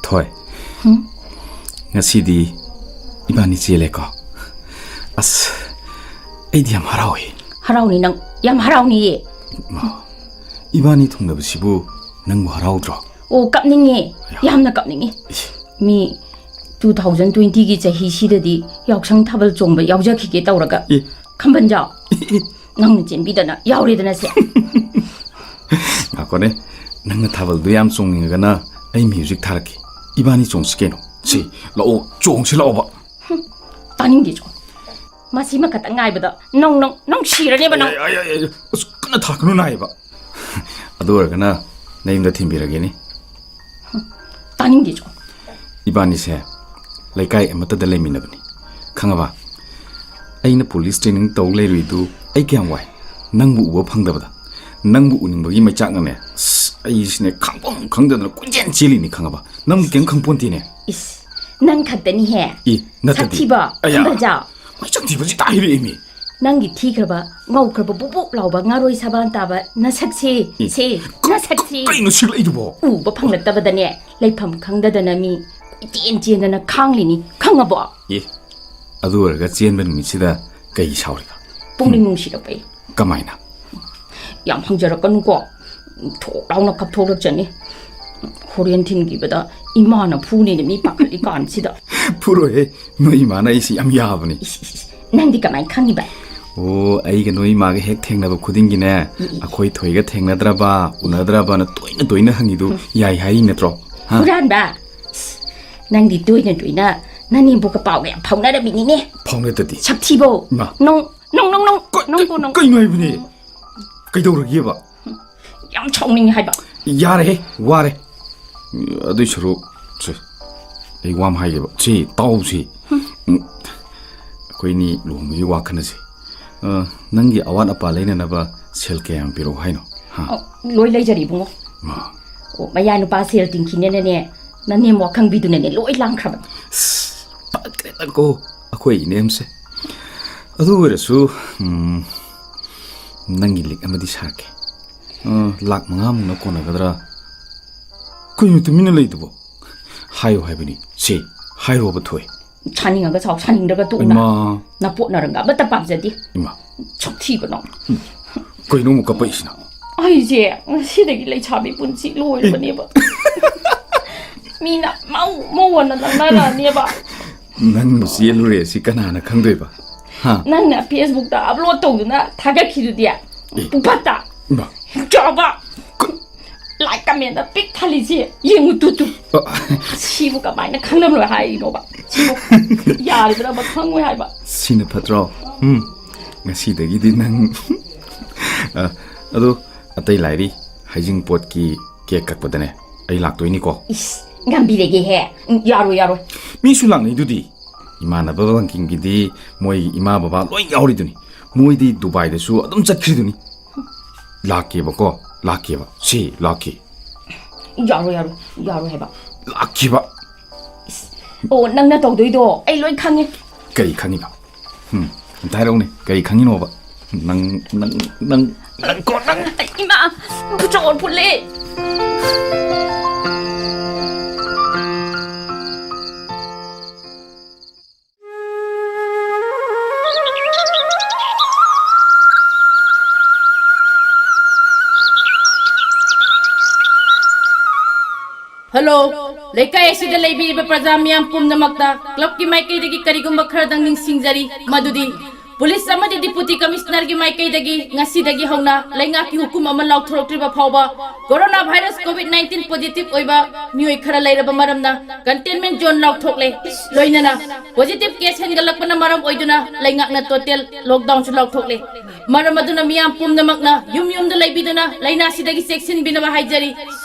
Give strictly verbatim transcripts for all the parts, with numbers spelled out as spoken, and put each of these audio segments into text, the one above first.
ꯊꯣꯏ, ꯉꯁꯤꯗꯤ ꯏꯕꯥꯅꯤ ꯆꯦꯜꯂꯦꯀꯣ? ꯑꯁ, ꯑꯩꯗꯤ ꯌꯥꯝ ꯍꯔꯥꯎꯏ꯫ ꯍꯔꯥꯎꯅꯤ ꯅꯪ, ꯌꯥꯝ ꯍꯔꯥꯎꯅꯤꯌꯦ꯫ ꯏꯕꯥꯅꯤ ꯊꯨꯡꯅꯕꯁꯤꯕꯨ ꯅꯪꯕꯨ ꯍꯔꯥꯎꯗ꯭ꯔꯣ? ꯑꯣ, ꯀꯞꯅꯤꯡꯉꯦ, ꯌꯥꯝꯅ ꯀꯞꯅꯤꯡꯉꯦ꯫ ꯏꯁ꯫ ꯃꯤ two thousand twenty ꯒꯤ ꯆꯍꯤꯁꯤꯗꯗꯤ ꯌꯥꯎꯁꯪ ꯊꯥꯕꯜ ꯆꯣꯡꯕ ꯌꯥꯎꯖꯈꯤꯒꯦ ꯇꯧꯔꯒ, ꯏ꯫ ꯈꯝꯕꯟꯖꯥꯎ, E, E. ꯅꯪꯅ ꯆꯦꯟꯕꯤꯗꯅ ꯌꯥꯎꯔꯦꯗꯅ ꯁꯦ꯫ ꯉꯥꯈꯣꯅꯦ, ꯅꯪꯅ ꯊꯥꯕꯜꯗꯨ ꯌꯥꯝ ꯆꯣꯡꯅꯤꯡꯉꯒꯅ ꯑꯩ ꯃ꯭ꯌꯨꯖꯤꯛ ꯊꯥꯔꯛꯀꯦ, ꯏꯕꯥꯅꯤ ꯆꯣꯡꯁꯤ ꯀꯩꯅꯣ꯫ ꯁꯤ, ꯂꯥꯛꯑꯣ, ꯆꯣꯡꯁꯤ ꯂꯥꯛꯑꯣꯕ꯫ ꯇꯥꯅꯤꯡꯗꯦ ꯆꯣ꯫ ꯃꯁꯤꯃ ꯈꯛꯇꯪ ꯉꯥꯏꯕꯗ ꯅꯪ, ꯅꯪ, ꯅꯪ ꯁꯤꯔꯅꯦꯕ ꯅꯪ꯫ ꯑꯩ, ꯑꯩ, ꯑꯩ, ꯑꯩ, ꯑꯁ, ꯀꯟꯅ ꯊꯥꯔꯛꯀꯅꯨ, ꯅꯥꯏꯕ꯫ ꯑꯗꯨ ꯑꯣꯏꯔꯒꯅ ꯅꯌꯨꯝꯗ ꯊꯤꯟꯕꯤꯔꯒꯦꯅꯦ꯫ ꯇꯥꯅꯤꯡꯗꯦ ꯆꯣ꯫ ꯏꯕꯥꯅꯤꯁꯦ ꯂꯩꯀꯥꯏ ꯑꯃꯠꯇꯗ ꯂꯩꯃꯤꯟꯅꯕꯅꯤ, ꯈꯪꯉꯕ? ꯑꯩꯅ ꯄꯨꯂꯤꯁ ꯇ꯭ꯔꯦꯅꯤꯡ ꯇꯧ ꯂꯩꯔꯨꯏꯗꯨ ꯑꯩ ꯀꯌꯥꯝ ꯋꯥꯏ, ꯅꯪꯕꯨ ꯎꯕ ꯐꯪꯗꯕꯗ꯫ ꯅꯪꯕꯨ ꯎꯅꯤꯡꯕꯒꯤ ꯃꯩꯆꯥꯛꯅꯅꯦ, ꯑꯁ, ꯑꯩꯁꯤꯅꯦ ꯈꯥꯡꯐꯝ ꯈꯪꯗꯗꯅ ꯀꯣꯏꯆꯦꯟ ꯆꯦꯜꯂꯤꯅꯤ, ꯈꯪꯉꯕ? ꯅꯪꯕꯨ ꯀꯩꯝ ꯈꯪꯄꯣꯟꯇꯦꯅꯦ꯫ ꯏꯁ, ꯅꯪ ꯈꯛꯇꯅꯤꯍꯦ꯫ ꯏ, ꯅꯠꯇꯗꯤ꯫ ꯁꯛꯊꯤꯕ, ꯑꯌꯥ꯫ ꯈꯝꯕꯖꯥꯎ꯫ ꯃꯩꯆꯥꯛ ꯊꯤꯕꯁꯤ ꯇꯥ ꯍꯩꯔꯛꯑꯦꯃꯤ꯫ ꯅꯪꯒꯤ ꯊꯤꯈ꯭ꯔꯕ, ꯉꯧꯈ꯭ꯔꯕ, ꯕꯨꯞ ꯕꯨꯞ ꯂꯥꯎꯕ ꯉꯥꯔꯣꯏ ꯁꯕꯥꯟ ꯇꯥꯕ ꯅꯁꯛꯁꯤ, ꯏ, ꯁꯤ, ꯀ-, ꯅꯁꯛꯁꯤ꯫ ꯀ-, ꯀꯩꯅꯣ ꯁꯤꯛꯂꯛꯏꯗꯨꯕꯣ? ꯎꯕ ꯐꯪꯂꯛꯇꯕꯗꯅꯦ, ꯂꯩꯐꯝ ꯈꯪꯗꯗꯅ ꯃꯤ ꯀꯣꯏꯆꯦꯟ ꯆꯦꯟꯗꯅ ꯈꯥꯡꯂꯤꯅꯤ, ꯈꯪꯉꯕꯣ? ꯑꯦ, ꯑꯗꯨ ꯑꯣꯏꯔꯒ ꯆꯦꯟꯕ ꯅꯨꯃꯤꯠꯁꯤꯗ ꯀꯩ ꯁꯥꯎꯔꯤꯕ? ꯄꯨꯛꯅꯤꯡ ꯍꯨꯝ꯫ ꯅꯨꯡꯁꯤꯔꯛꯄꯩ꯫ ꯀꯃꯥꯏꯅ? ꯌꯥꯝ ꯍꯪꯖꯔꯛꯀꯅꯨꯀꯣ꯫ ꯊꯣꯛ ꯂꯥꯎꯅ ꯀꯞꯊꯣꯛꯂꯛꯆꯅꯤ꯫ ꯍꯣꯔꯦꯟ ꯊꯤꯟꯈꯤꯕꯗ ꯏꯃꯥꯅ ꯐꯨꯅꯦꯅ ꯃꯤ ꯄꯥꯈꯠꯂꯤ ꯀꯥꯟꯁꯤꯗ꯫ ꯐꯨꯔꯣꯏꯍꯦ, ꯅꯣꯏ ꯏꯃꯥꯅ ꯑꯩꯁꯤ ꯌꯥꯝ ꯌꯥꯕꯅꯤ꯫ ꯏꯁ, ꯏꯁ, ꯏꯁ꯫ ꯅꯪꯗꯤ ꯀꯃꯥꯏꯅ ꯈꯪꯉꯤꯕ? ꯑꯣ, ꯑꯩꯒ ꯅꯣꯏ ꯏꯃꯥꯒ ꯍꯦꯛ ꯊꯦꯡꯅꯕ ꯈꯨꯗꯤꯡꯒꯤꯅꯦ, ꯏ, ꯏ꯫ ꯑꯩꯈꯣꯏ ꯊꯣꯏꯒ ꯊꯦꯡꯅꯗ꯭ꯔꯕ, ꯎꯅꯗ꯭ꯔꯕꯅ ꯇꯣꯏꯅ ꯇꯣꯏꯅ ꯍꯪꯉꯤꯗꯨ ꯎꯝ꯫ ꯌꯥꯏ ꯍꯥꯏꯔꯤ ꯅꯠꯇ꯭ꯔꯣ? ꯍꯥ? ꯍꯨꯔꯥꯟꯕ! ꯏꯁ, ꯅꯪꯗꯤ ꯇꯣꯏꯅ ꯇꯣꯏꯅ ꯅꯅꯦꯝꯕꯣꯛꯀ ꯄꯥꯎꯒ ꯌꯥꯝ ꯐꯥꯎꯅꯔꯝꯃꯤꯅꯤꯅꯦ꯫ ꯐꯥꯎꯅꯗꯗꯤ꯫ ꯁꯛꯊꯤꯕꯧ꯫ ꯏꯃꯥ꯫ ꯅꯪ, ꯅꯪ, ꯅꯪ, ꯅꯪ, ꯀ-, ꯅꯪꯕꯨ, ꯀ-, ꯅꯪ꯫ ꯀꯩꯅꯣ ꯍꯥꯏꯕꯅꯦ? ꯀꯩꯗꯧꯔꯒꯦꯕ? ꯌꯥꯝ ꯁꯥꯎꯅꯤꯡꯉꯤ ꯍꯥꯏꯕ꯫ ꯌꯥꯔꯦꯍꯦ, ꯋꯥꯔꯦ꯫ ꯑꯗꯨꯏ ꯁꯔꯨꯛ, ꯁꯦ, ꯑꯩ ꯋꯥ ꯑꯃ ꯍꯥꯏꯒꯦꯕ꯫ ꯁꯤ, ꯇꯥꯎꯁꯤ꯫ ꯎꯝ, ꯑꯩꯈꯣꯏꯅꯤ ꯂꯨꯍꯣꯡꯕꯒꯤ ꯋꯥ ꯈꯟꯅꯁꯤ꯫ ꯑ, ꯅꯪꯒꯤ ꯑꯋꯥꯠ ꯑꯄꯥ ꯂꯩꯅꯅꯕ ꯁꯦꯜ ꯀꯌꯥꯝ ꯄꯤꯔꯛꯑꯣ ꯍꯥꯏꯅꯣ? ꯍꯥ? ꯑꯣ, ꯂꯣꯏ ꯂꯩꯖꯔꯦ, ꯏꯕꯨꯡꯉꯣ꯫ ꯃꯥ꯫ ꯑꯣ, ꯃꯌꯥ ꯅꯨꯄꯥ ꯁꯦꯜ ꯇꯤꯡꯈꯤꯅꯦꯅꯅꯦ, ꯅꯅꯦꯝ ꯋꯥꯈꯪꯕꯤꯗꯨꯅꯅꯦ, ꯂꯣꯏ ꯂꯥꯡꯈ꯭ꯔꯕꯅꯤ꯫ ꯑꯁ, ꯇꯜꯂꯦꯗꯀꯣ, ꯑꯩꯈꯣꯏ ꯏꯅꯦꯝꯁꯦ꯫ ꯑꯗꯨ ꯑꯣꯏꯔꯁꯨ, ꯎꯝ, ꯅꯪꯒꯤ ꯂꯤꯛ ꯑꯃꯗꯤ ꯁꯥꯔꯛꯀꯦ꯫ ꯑ, ꯂꯥꯛ ꯃꯉꯥꯃꯨꯛꯅ ꯀꯣꯟꯅꯒꯗ꯭ꯔꯥ? ꯀꯩꯅꯣ ꯇꯨꯃꯤꯟꯅ ꯂꯩꯗꯨꯕꯣ? ꯍꯥꯏꯌꯨ ꯍꯥꯏꯕꯅꯤ꯫ ꯁꯤ ꯍꯥꯏꯔꯣꯕ ꯊꯣꯏ꯫ ꯁꯥꯅꯤꯡꯉꯒ ꯁꯥꯎ, ꯁꯥꯅꯤꯡꯗ꯭ꯔꯒ ꯇꯣꯛꯎꯅ꯫ ꯏꯃꯥ꯫ ꯅꯄꯣꯠ ꯅꯔꯪꯒ ꯑꯃꯠꯇ ꯄꯥꯝꯖꯗꯦ꯫ ꯏꯃꯥ꯫ ꯁꯛꯊꯤꯕꯅ꯫ ꯀꯩꯅꯣ ꯑꯃꯨꯛ ꯀꯞꯄꯛꯏꯁꯤꯅ? ꯑꯩꯁꯦ ꯉꯁꯤꯗꯒꯤ ꯂꯩꯁꯥꯕꯤ ꯄꯨꯟꯁꯤ ꯂꯣꯏꯔꯕꯅꯦꯕ꯫ ꯃꯤꯅ ꯃꯧ ꯃꯧ ꯑꯅ ꯂꯪꯅꯔꯛꯑꯅꯦꯕ꯫ ꯅꯪꯕꯨ ꯆꯦꯜꯂꯨꯔꯦ ꯁꯤ ꯀꯅꯥꯅ ꯈꯪꯗꯣꯏꯕ? ꯍꯥ? ꯅꯪꯅ Facebookꯇ upload ꯇꯧꯗꯨꯅ ꯊꯥꯒꯠꯈꯤꯗꯨꯗꯤ꯫ ꯄꯨꯐꯠꯇ꯫ ꯏꯃꯥ꯫ ꯆꯥꯕ꯫ ꯀ- Like commentꯗ ꯄꯤꯛ ꯊꯜꯂꯤꯁꯦ ꯌꯦꯡꯉꯨ ꯇꯨ ꯇꯨ꯫ ꯑ- ꯁꯤꯕꯨ ꯀꯃꯥꯏꯅ ꯈꯪꯂꯝꯂꯣꯏ ꯍꯥꯏꯔꯤꯅꯣꯕ? ꯁꯤꯕꯨ ꯌꯥꯔꯤꯕ꯭ꯔꯕ ꯈꯪꯉꯣꯏ ꯍꯥꯏꯕ? ꯁꯤꯅ ꯐꯠꯇ꯭ꯔꯣ? ꯎꯝ꯫ ꯉꯁꯤꯗꯒꯤꯗꯤ ꯅꯪ ꯑ, ꯑꯗꯣ ꯑꯇꯩ ꯂꯥꯏꯔꯤ, ꯍꯩꯖꯤꯡꯄꯣꯠꯀꯤ cake ꯀꯛꯄꯗꯅꯦ ꯑꯩ ꯂꯥꯛꯇꯣꯏꯅꯤꯀꯣ꯫ ꯏꯁ, ꯉꯝꯕꯤꯔꯒꯦꯍꯦ꯫ ꯎꯝ, ꯌꯥꯔꯣꯏ, ꯌꯥꯔꯣꯏ꯫ ꯃꯤꯁꯨ ꯂꯥꯛꯅꯩꯗꯨꯗꯤ꯫ ꯏꯃꯥꯟꯅꯕ ꯕꯪꯀꯤꯝꯒꯤꯗꯤ ꯃꯣꯏ ꯏꯃꯥ ꯕꯕꯥ ꯂꯣꯏ ꯌꯥꯎꯔꯤꯗꯨꯅꯤ꯫ ꯃꯣꯏꯗꯤ ꯗꯨꯕꯥꯏꯗꯁꯨ ꯑꯗꯨꯝ ꯆꯠꯈ꯭ꯔꯤꯗꯨꯅꯤ꯫ ꯂꯥꯛꯀꯦꯕꯀꯣ, ꯂꯥꯛꯀꯦꯕ꯫ ꯁꯤ ꯂꯥꯛꯀꯦ꯫ ꯌꯥꯔꯣꯏ, ꯌꯥꯔꯣꯏ, ꯌꯥꯔꯣꯏ ꯍꯥꯏꯕ꯫ ꯂꯥꯛꯈꯤꯕ꯫ ꯏꯁ, ꯑꯣ, ꯅꯪꯅ ꯇꯧꯗꯣꯏꯗꯣ ꯑꯩ ꯂꯣꯏ ꯈꯪꯉꯦ꯫ ꯀꯔꯤ ꯈꯪꯉꯤꯕ? ꯎꯝ, ꯑꯝꯇ ꯍꯥꯏꯔꯛꯎꯅꯦ, ꯀꯔꯤ ꯈꯪꯉꯤꯅꯣꯕ? ꯅꯪ, ꯅꯪ, ꯅꯪ, ꯅꯪ ꯀꯣ, ꯅꯪ꯫ ꯏꯃꯥ, ꯈꯨꯆꯧ ꯐꯨꯠꯂꯦ꯫ ꯍꯜꯂꯣ, ꯂꯩꯀꯥꯏ ꯑꯁꯤꯗ ꯂꯩꯕꯤꯔꯤꯕ ꯄ꯭ꯔꯖꯥ ꯃꯤꯌꯥꯝ ꯄꯨꯝꯅꯃꯛꯇ clubꯀꯤ ꯃꯥꯏꯀꯩꯗꯒꯤ ꯀꯔꯤꯒꯨꯝꯕ ꯈꯔꯗꯪ ꯅꯤꯡꯁꯤꯡꯖꯔꯤ, ꯃꯗꯨꯗꯤ ꯄꯨꯂꯤꯁ ꯑꯃꯗꯤ deputy commissionerꯒꯤ ꯃꯥꯏꯀꯩꯗꯒꯤ ꯉꯁꯤꯗꯒꯤ ꯍꯧꯅ ꯂꯩꯉꯥꯛꯀꯤ ꯍꯨꯀꯨꯝ ꯑꯃ ꯂꯥꯎꯊꯣꯔꯛꯇ꯭ꯔꯤꯕ ꯐꯥꯎꯕ corona virus COVID nineteen positive ꯑꯣꯏꯕ ꯃꯤꯑꯣꯏ ꯈꯔ ꯂꯩꯔꯕ ꯃꯔꯝꯅ containment zone ꯂꯥꯎꯊꯣꯛꯂꯦ꯫ ꯂꯣꯏꯅꯅ positive case ꯍꯦꯟꯒꯠꯂꯛꯄꯅ ꯃꯔꯝ ꯑꯣꯏꯗꯨꯅ ꯂꯩꯉꯥꯛꯅ total lockdownꯁꯨ ꯂꯥꯎꯊꯣꯛꯂꯦ꯫ ꯃꯔꯝ ꯑꯗꯨꯅ ꯃꯤꯌꯥꯝ ꯄꯨꯝꯅꯃꯛꯅ ꯌꯨꯝ ꯌꯨꯝꯗ ꯂꯩꯕꯤꯗꯨꯅ ꯂꯥꯏꯅꯥꯁꯤꯗꯒꯤ ꯆꯦꯛꯁꯤꯟꯕꯤꯅꯕ ꯍꯥꯏꯖꯔꯤ꯫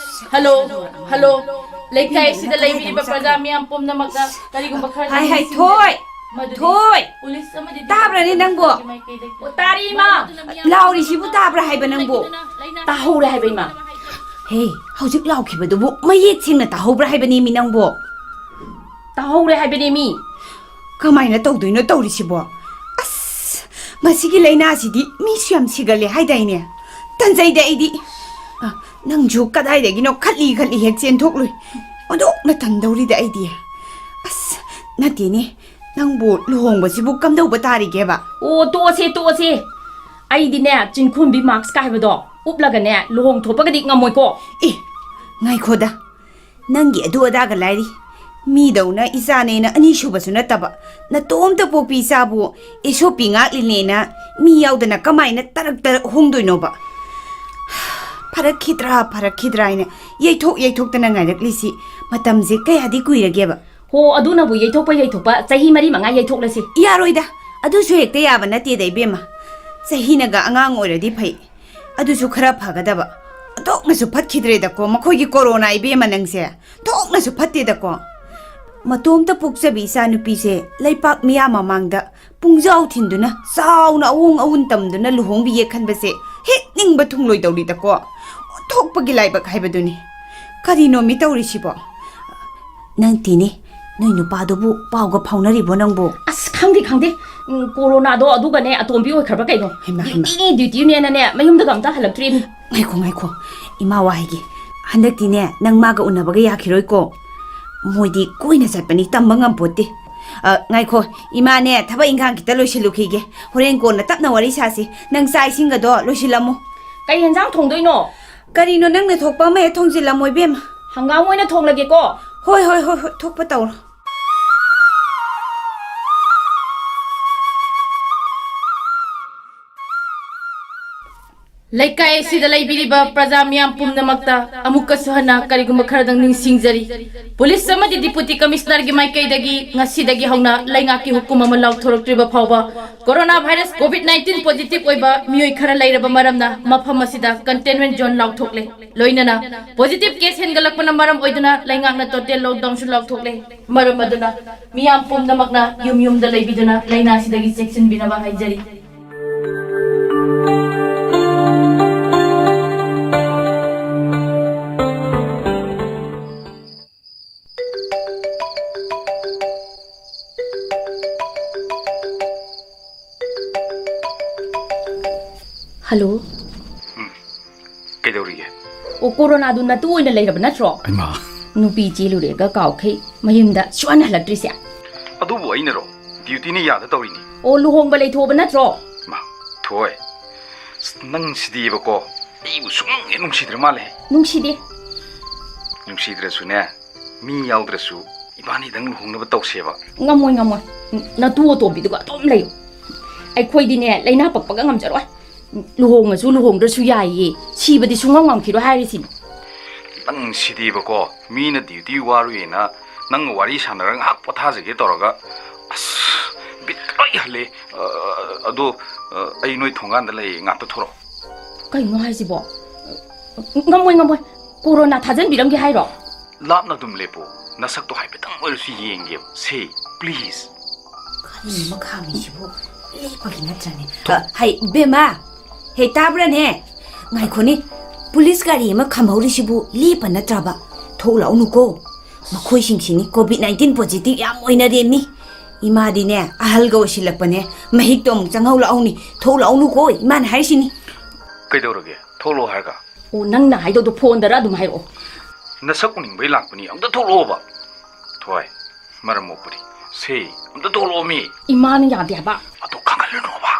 ꯍꯜꯂꯣ, ꯍꯜꯂꯣ, ꯂꯩꯀꯥꯏ ꯑꯁꯤꯗ ꯂꯩꯕꯤꯔꯤꯕ ꯄ꯭ꯔꯖꯥ ꯃꯤꯌꯥꯝ ꯄꯨꯝꯅꯃꯛꯅ ꯀꯔꯤꯒꯨꯝꯕ ꯈꯔ ꯍꯥꯏ, ꯍꯥꯏ, ꯊꯣꯏ! ꯃꯗꯨꯗꯤ ꯊꯣꯏ! ꯄꯨꯂꯤꯁ ꯑꯃꯗꯤ ꯇꯥꯕ꯭ꯔꯅꯦ ꯅꯪꯕꯣ? ꯃꯥꯏꯀꯩꯗꯒꯤ ꯑꯣ, ꯇꯥꯔꯤ, ꯏꯃꯥ! ꯃꯔꯝ ꯑꯗꯨꯅ ꯃꯤꯌꯥꯝ ꯂꯥꯎꯔꯤꯁꯤꯕꯨ ꯇꯥꯕ꯭ꯔꯥ ꯍꯥꯏꯕ ꯅꯪꯕꯣ? ꯇꯥꯍꯧꯔꯦ ꯍꯥꯏꯕ, ꯏꯃꯥ꯫ ꯍꯦ, ꯍꯧꯖꯤꯛ ꯂꯥꯎꯈꯤꯕꯗꯨꯕꯨ ꯃꯌꯦꯛ ꯁꯦꯡꯅ ꯇꯥꯍꯧꯕ꯭ꯔꯥ ꯍꯥꯏꯕꯅꯦꯃꯤ ꯅꯪꯕꯣ? ꯇꯥꯍꯧꯔꯦ ꯍꯥꯏꯕꯅꯦꯃꯤ꯫ ꯀꯃꯥꯏꯅ ꯇꯧꯗꯣꯏꯅꯣ ꯇꯧꯔꯤꯁꯤꯕꯣ? ꯑꯁ, ꯃꯁꯤꯒꯤ ꯂꯥꯏꯅꯥꯁꯤꯗꯤ ꯃꯤꯁꯨ ꯌꯥꯝ ꯁꯤꯒꯜꯂꯦ ꯍꯥꯏꯗꯥꯏꯅꯦ? ꯇꯟꯖꯩꯗ ꯑꯩꯗꯤ꯫ ꯑ, ꯅꯪꯁꯨ ꯀꯗꯥꯏꯗꯒꯤꯅꯣ ꯈꯠꯂꯤ ꯈꯠꯂꯤ ꯍꯦꯛ ꯆꯦꯟꯊꯣꯛꯂꯨꯏ꯫ ꯑꯣꯟꯊꯣꯛꯅ ꯇꯟꯗꯧꯔꯤꯗ ꯑꯩꯗꯤ꯫ ꯑꯁ, ꯅꯠꯇꯦꯅꯦ, ꯅꯪꯕꯨ ꯂꯨꯍꯣꯡꯕꯁꯤꯕꯨ ꯀꯝꯗꯧꯕ ꯇꯥꯔꯤꯒꯦꯕ? ꯑꯣ, ꯇꯣꯛꯑꯁꯦ, ꯇꯣꯛꯑꯁꯦ꯫ ꯑꯩꯗꯤꯅꯦ, ꯆꯤꯡꯈꯨꯝꯕꯤ ꯃꯥꯛꯁꯀ ꯍꯥꯏꯕꯗꯣ ꯎꯞꯂꯒꯅꯦ, ꯂꯨꯍꯣꯡ ꯊꯣꯛꯄꯒꯗꯤ ꯉꯝꯃꯣꯏꯀꯣ꯫ ꯑꯦ, ꯉꯥꯏꯈꯣꯗ, ꯅꯪꯒꯤ ꯑꯗꯨ ꯑꯗꯥꯒ ꯂꯥꯏꯔꯤ꯫ ꯃꯤꯗꯧꯅ ꯏꯆꯥꯅꯦꯅ ꯑꯅꯤꯁꯨꯕꯁꯨ ꯅꯠꯇꯕ, ꯅꯇꯣꯝꯇ ꯄꯣꯛꯄꯤ ꯏꯆꯥꯕꯨ ꯑꯦꯁꯣꯄꯤ ꯉꯥꯛꯂꯤꯅꯦꯅ ꯃꯤ ꯌꯥꯎꯗꯅ ꯀꯃꯥꯏꯅ ꯇꯔꯛ ꯇꯔꯛ ꯍꯣꯡꯗꯣꯏꯅꯣꯕ? ꯐꯔꯛꯈꯤꯗ꯭ꯔꯥ, ꯐꯔꯛꯈꯤꯗ꯭ꯔꯥ ꯍꯥꯏꯅ ꯌꯩꯊꯣꯛ ꯌꯩꯊꯣꯛꯇꯅ ꯉꯥꯏꯔꯛꯂꯤꯁꯤ ꯃꯇꯝꯁꯦ ꯀꯌꯥꯗꯤ ꯀꯨꯏꯔꯒꯦꯕ? ꯍꯣ, ꯑꯗꯨꯅꯕꯨ ꯌꯩꯊꯣꯛꯄ ꯌꯩꯊꯣꯛꯄ ꯆꯍꯤ ꯃꯔꯤ ꯃꯉꯥ ꯌꯩꯊꯣꯛꯂꯁꯤ꯫ ꯌꯥꯔꯣꯏꯗ, ꯑꯗꯨꯁꯨ ꯍꯦꯛꯇ ꯌꯥꯕ ꯅꯠꯇꯦꯗ, ꯏꯕꯦꯝꯃ꯫ ꯆꯍꯤꯅꯒ ꯑꯉꯥꯡ ꯑꯣꯏꯔꯗꯤ ꯐꯩ, ꯑꯗꯨꯁꯨ ꯈꯔ ꯐꯒꯗꯕ꯫ ꯑꯣꯟꯊꯣꯛꯅꯁꯨ ꯐꯠꯈꯤꯗ꯭ꯔꯦꯗꯀꯣ ꯃꯈꯣꯏꯒꯤ ꯀꯣꯔꯣꯅꯥ, ꯏꯕꯦꯝꯃ ꯅꯪꯁꯦ꯫ ꯑꯣꯟꯊꯣꯛꯅꯁꯨ ꯐꯠꯇꯦꯗꯀꯣ꯫ ꯃꯇꯣꯝꯇ ꯄꯣꯛꯆꯕꯤ ꯏꯆꯥ ꯅꯨꯄꯤꯁꯦ ꯂꯩꯄꯥꯛ ꯃꯤꯌꯥꯝ ꯃꯃꯥꯡꯗ ꯄꯨꯡꯖꯥꯎ ꯊꯤꯟꯗꯨꯅ, ꯆꯥꯎꯅ ꯑꯋꯣꯡ ꯑꯋꯨꯟ ꯇꯝꯗꯨꯅ ꯂꯨꯍꯣꯡꯕꯤꯒꯦ ꯈꯟꯕꯁꯦ ꯍꯦꯛ ꯅꯤꯡꯕ ꯊꯨꯡꯂꯣꯏꯗꯧꯔꯤꯗꯀꯣ꯫ ꯑꯣꯟꯊꯣꯛꯄꯒꯤ ꯂꯥꯏꯕꯛ ꯍꯥꯏꯕꯗꯨꯅꯤ꯫ ꯀꯔꯤꯅꯣ ꯃꯤ ꯇꯧꯔꯤꯁꯤꯕꯣ? ꯅꯪ ꯇꯤꯅꯤ, ꯅꯣꯏ ꯅꯨꯄꯥꯗꯨꯕꯨ ꯄꯥꯎꯒ ꯐꯥꯎꯅꯔꯤꯕꯣ ꯅꯪꯕꯨ? ꯑꯁ, ꯈꯪꯗꯦ, ꯈꯪꯗꯦ꯫ ꯎꯝ, ꯀꯣꯔꯣꯅꯥꯗꯣ ꯑꯗꯨꯒꯅꯦ ꯑꯇꯣꯝꯕꯤ ꯑꯣꯏꯈ꯭ꯔꯕ ꯀꯩꯅꯣ? ꯍꯩꯃꯥ, ꯍꯩꯃꯥ꯫ ꯗ꯭ꯌꯨꯇꯤꯅꯦ, ꯗ꯭ꯌꯨꯇꯤꯅꯦꯅꯅꯦ ꯃꯌꯨꯝꯗꯒ ꯑꯝꯇ ꯍꯜꯂꯛꯇ꯭ꯔꯤꯅꯤ꯫ ꯉꯥꯏꯈꯣ, ꯉꯥꯏꯈꯣ꯫ ꯏꯃꯥ ꯋꯥ ꯍꯥꯏꯒꯦ꯫ ꯍꯟꯗꯛꯇꯤꯅꯦ, ꯅꯪ ꯃꯥꯒ ꯎꯅꯕꯒ ꯌꯥꯈꯤꯔꯣꯏꯀꯣ꯫ ꯃꯣꯏꯗꯤ ꯀꯣꯏꯅ ꯆꯠꯄꯅꯤ, ꯇꯝꯕ ꯉꯝꯄꯣꯠꯇꯦ꯫ ꯑ, ꯉꯥꯏꯈꯣ, ꯏꯃꯥꯅꯦ, ꯊꯕꯛ ꯏꯪꯈꯥꯡ ꯈꯤꯇ ꯂꯣꯏꯁꯤꯜꯂꯨꯈꯤꯒꯦ꯫ ꯍꯣꯔꯦꯟ ꯀꯣꯟꯅ ꯇꯞꯅ ꯋꯥꯔꯤ ꯁꯥꯁꯤ꯫ ꯅꯪ ꯆꯥꯛ ꯏꯁꯤꯡꯒꯗꯣ ꯂꯣꯏꯁꯤꯜꯂꯝꯃꯨ꯫ ꯀꯩ ꯌꯦꯟꯖꯥꯡ ꯊꯣꯡꯗꯣꯏꯅꯣ? ꯀꯔꯤꯅꯣ ꯅꯪꯅ ꯊꯣꯛꯄ ꯑꯃ ꯍꯦꯛ ꯊꯣꯡꯖꯤꯜꯂꯝꯃꯣ, ꯏꯕꯦꯝꯃ꯫ ꯍꯪꯒꯥꯝ ꯑꯣꯏꯅ ꯊꯣꯡꯂꯒꯦꯀꯣ꯫ ꯍꯣꯏ, ꯍꯣꯏ, ꯍꯣꯏ, ꯍꯣꯏ, ꯊꯣꯛꯄ ꯇꯧꯔꯣ꯫ ꯂꯩꯀꯥꯏ ꯑꯁꯤꯗ ꯂꯩꯕꯤꯔꯤꯕ ꯄ꯭ꯔꯖꯥ ꯃꯤꯌꯥꯝ ꯄꯨꯝꯅꯃꯛꯇ ꯑꯃꯨꯛꯀꯁꯨ ꯍꯟꯅ ꯀꯔꯤꯒꯨꯝꯕ ꯈꯔꯗꯪ ꯅꯤꯡꯁꯤꯡꯖꯔꯤ꯫ ꯄꯨꯂꯤꯁ ꯑꯃꯗꯤ ꯗꯤꯄꯨꯇꯤ ꯀꯃꯤꯁꯅꯔꯒꯤ ꯃꯥꯏꯀꯩꯗꯒꯤ ꯉꯁꯤꯗꯒꯤ ꯍꯧꯅ ꯂꯩꯉꯥꯛꯀꯤ ꯍꯨꯀꯨꯝ ꯑꯃ ꯂꯥꯎꯊꯣꯔꯛꯇ꯭ꯔꯤꯕ ꯐꯥꯎꯕ corona virus COVID nineteen positive ꯑꯣꯏꯕ ꯃꯤꯑꯣꯏ ꯈꯔ ꯂꯩꯔꯕ ꯃꯔꯝꯅ ꯃꯐꯝ ꯑꯁꯤꯗ ꯀꯟꯇꯦꯟꯃꯦꯟ ꯖꯣꯟ ꯂꯥꯎꯊꯣꯛꯂꯦ꯫ ꯂꯣꯏꯅꯅ ꯄꯣꯖꯤꯇꯤꯚ ꯀꯦꯁ ꯍꯦꯟꯒꯠꯂꯛꯄꯅ ꯃꯔꯝ ꯑꯣꯏꯗꯨꯅ ꯂꯩꯉꯥꯛꯅ ꯇꯣꯇꯦꯜ ꯂꯣꯛꯗꯥꯎꯟꯁꯨ ꯂꯥꯎꯊꯣꯛꯂꯦ꯫ ꯃꯔꯝ ꯑꯗꯨꯅ ꯃꯤꯌꯥꯝ ꯄꯨꯝꯅꯃꯛꯅ ꯌꯨꯝ ꯌꯨꯝꯗ ꯂꯩꯕꯤꯗꯨꯅ ꯂꯥꯏꯅꯥꯁꯤꯗꯒꯤ ꯆꯦꯛꯁꯤꯟꯕꯤꯅꯕ ꯍꯥꯏꯖꯔꯤ꯫ ꯍꯜꯂꯣ꯫ ꯎꯝ, ꯀꯩꯗꯧꯔꯤꯒꯦ? ꯑꯣ, ꯀꯣꯔꯣꯅꯥꯗꯨ ꯅꯇꯨ ꯑꯣꯏꯅ ꯂꯩꯔꯕ ꯅꯠꯇ꯭ꯔꯣ? ꯍꯩꯃꯥ꯫ ꯅꯨꯄꯤ ꯆꯦꯜꯂꯨꯔꯦꯒ ꯀꯥꯎꯈꯩ ꯃꯌꯨꯝꯗ ꯁꯨꯛꯍꯟ ꯍꯜꯂꯛꯇ꯭ꯔꯤꯁꯦ꯫ ꯑꯗꯨꯕꯨ ꯑꯩꯅꯔꯣ? ꯗ꯭ꯌꯨꯇꯤꯅ ꯌꯥꯗ ꯇꯧꯔꯤꯅꯤ꯫ ꯑꯣ, ꯂꯨꯍꯣꯡꯕ ꯂꯩꯊꯣꯛꯑꯕ ꯅꯠꯇ꯭ꯔꯣ? ꯃꯥ, ꯊꯣꯏ꯫ ꯑꯁ, ꯅꯪ ꯁꯤꯗꯤꯕꯀꯣ, ꯑꯩꯕꯨ ꯁꯨꯡꯅꯨꯡ ꯍꯦꯛ ꯅꯨꯡꯁꯤꯗ꯭ꯔ ꯃꯥꯜꯂꯦ꯫ ꯅꯨꯡꯁꯤꯗꯦ꯫ ꯅꯨꯡꯁꯤꯗ꯭ꯔꯁꯨꯅꯦ, ꯃꯤ ꯌꯥꯎꯗ꯭ꯔꯁꯨ ꯏꯕꯥꯅꯤꯗꯪ ꯂꯨꯍꯣꯡꯅꯕ ꯇꯧꯁꯦꯕ꯫ ꯉꯝꯃꯣꯏ, ꯉꯝꯃꯣꯏ꯫ ꯅꯇꯨ ꯑꯇꯣꯝꯕꯤꯗꯨꯒ ꯑꯗꯨꯝ ꯂꯩꯌꯨ꯫ ꯑꯩꯈꯣꯏꯗꯤꯅꯦ, ꯂꯥꯏꯅꯥ ꯄꯛꯄꯒ ꯉꯝꯖꯔꯣꯏ꯫ ꯂꯨꯍꯣꯡꯉꯁꯨ ꯂꯨꯍꯣꯡꯗ꯭ꯔꯁꯨ ꯌꯥꯏꯌꯦ, ꯁꯤꯕꯗꯤ ꯁꯨꯡꯉꯝ ꯉꯝꯈꯤꯔꯣꯏ ꯍꯥꯏꯔꯤꯁꯤꯅꯤ꯫ ꯅꯪ ꯁꯤꯗꯤꯕꯀꯣ, ꯃꯤꯅ ꯗ꯭ꯌꯨꯇꯤ ꯋꯥꯔꯨꯏꯅ ꯅꯪꯒ ꯋꯥꯔꯤ ꯁꯥꯟꯅꯔꯒ ꯉꯥꯏꯍꯥꯛ ꯄꯣꯊꯥꯖꯒꯦ ꯇꯧꯔꯒ, ꯑꯁ, ꯕꯤꯠ ꯂꯣꯏ ꯍꯜꯂꯦ꯫ ꯑ, ꯑꯗꯣ, ꯑ, ꯑꯩ ꯅꯣꯏ ꯊꯣꯡꯒꯥꯟꯗ ꯂꯩ, ꯉꯥꯛꯇ ꯊꯣꯔꯛꯑꯣ꯫ ꯀꯩꯅꯣ ꯍꯥꯏꯁꯤꯕꯣ? ꯉꯝꯃꯣꯏ, ꯉꯝꯃꯣꯏ꯫ ꯀꯣꯔꯣꯅꯥ ꯊꯥꯖꯟꯕꯤꯔꯝꯒꯦ ꯍꯥꯏꯔꯣ? ꯂꯥꯞꯅ ꯑꯗꯨꯝ ꯂꯦꯞꯄꯣ, ꯅꯁꯛꯇꯣ ꯍꯥꯏꯐꯦꯠꯇꯪ ꯑꯣꯏꯔꯁꯨ ꯌꯦꯡꯒꯦꯕ꯫ ꯁꯦ, please꯫ ꯀꯔꯤꯅꯣ ꯈꯥꯝꯃꯤꯁꯤꯕꯨ? ꯂꯦꯞꯄꯒꯤ ꯅꯠꯇ꯭ꯔꯅꯦ? ꯊꯣꯛ꯫ ꯑ, ꯍꯩ, ꯕꯦꯝꯃ! ꯍꯦ, ꯇꯥꯕ꯭ꯔꯅꯦ? ꯉꯥꯏꯈꯣꯅꯦ, ꯄꯨꯂꯤꯁ ꯒꯥꯔꯤ ꯑꯃ ꯈꯥꯝꯍꯧꯔꯤꯁꯤꯕꯨ ꯂꯦꯞꯄ ꯅꯠꯇ꯭ꯔꯕ? ꯊꯣꯛꯂꯛꯎꯅꯨꯀꯣ꯫ ꯃꯈꯣꯏꯁꯤꯡꯁꯤꯅꯤ ꯀꯣꯚꯤꯗ ꯅꯥꯏꯟꯇꯤꯟ ꯄꯣꯖꯤꯇꯤꯚ ꯌꯥꯝ ꯑꯣꯏꯅꯔꯦꯝꯃꯤ꯫ ꯏꯃꯥꯗꯤꯅꯦ, ꯑꯍꯜꯒ ꯑꯣꯏꯁꯤꯜꯂꯛꯄꯅꯦ, ꯃꯍꯤꯛꯇꯣ ꯑꯃꯨꯛ ꯆꯪꯍꯧꯂꯛꯎꯅꯤ, ꯊꯣꯛꯂꯛꯎꯅꯨꯀꯣ, ꯏꯃꯥꯅ ꯍꯥꯏꯔꯤꯁꯤꯅꯤ꯫ ꯀꯩꯗꯧꯔꯒꯦ? ꯊꯣꯛꯂꯛꯑꯣ ꯍꯥꯏꯔꯒ? ꯑꯣ, ꯅꯪꯅ ꯍꯥꯏꯗꯧꯗꯣ ꯐꯣꯟꯗꯔ ꯑꯗꯨꯝ ꯍꯥꯏꯔꯛꯑꯣ꯫ ꯅꯁꯛ ꯎꯅꯤꯡꯕꯩ ꯂꯥꯛꯄꯅꯤ, ꯑꯝꯇ ꯊꯣꯛꯂꯛꯑꯣꯕ꯫ ꯊꯣꯏ, ꯃꯔꯝ ꯃꯣꯛꯄꯅꯤ꯫ ꯁꯦ, ꯑꯝꯇ ꯊꯣꯛꯂꯛꯑꯣꯃꯤ꯫ ꯏꯃꯥꯅ ꯌꯥꯗꯦ ꯍꯥꯏꯕ꯫ ꯑꯗꯣ ꯈꯪꯍꯜꯂꯨꯅꯣꯕ꯫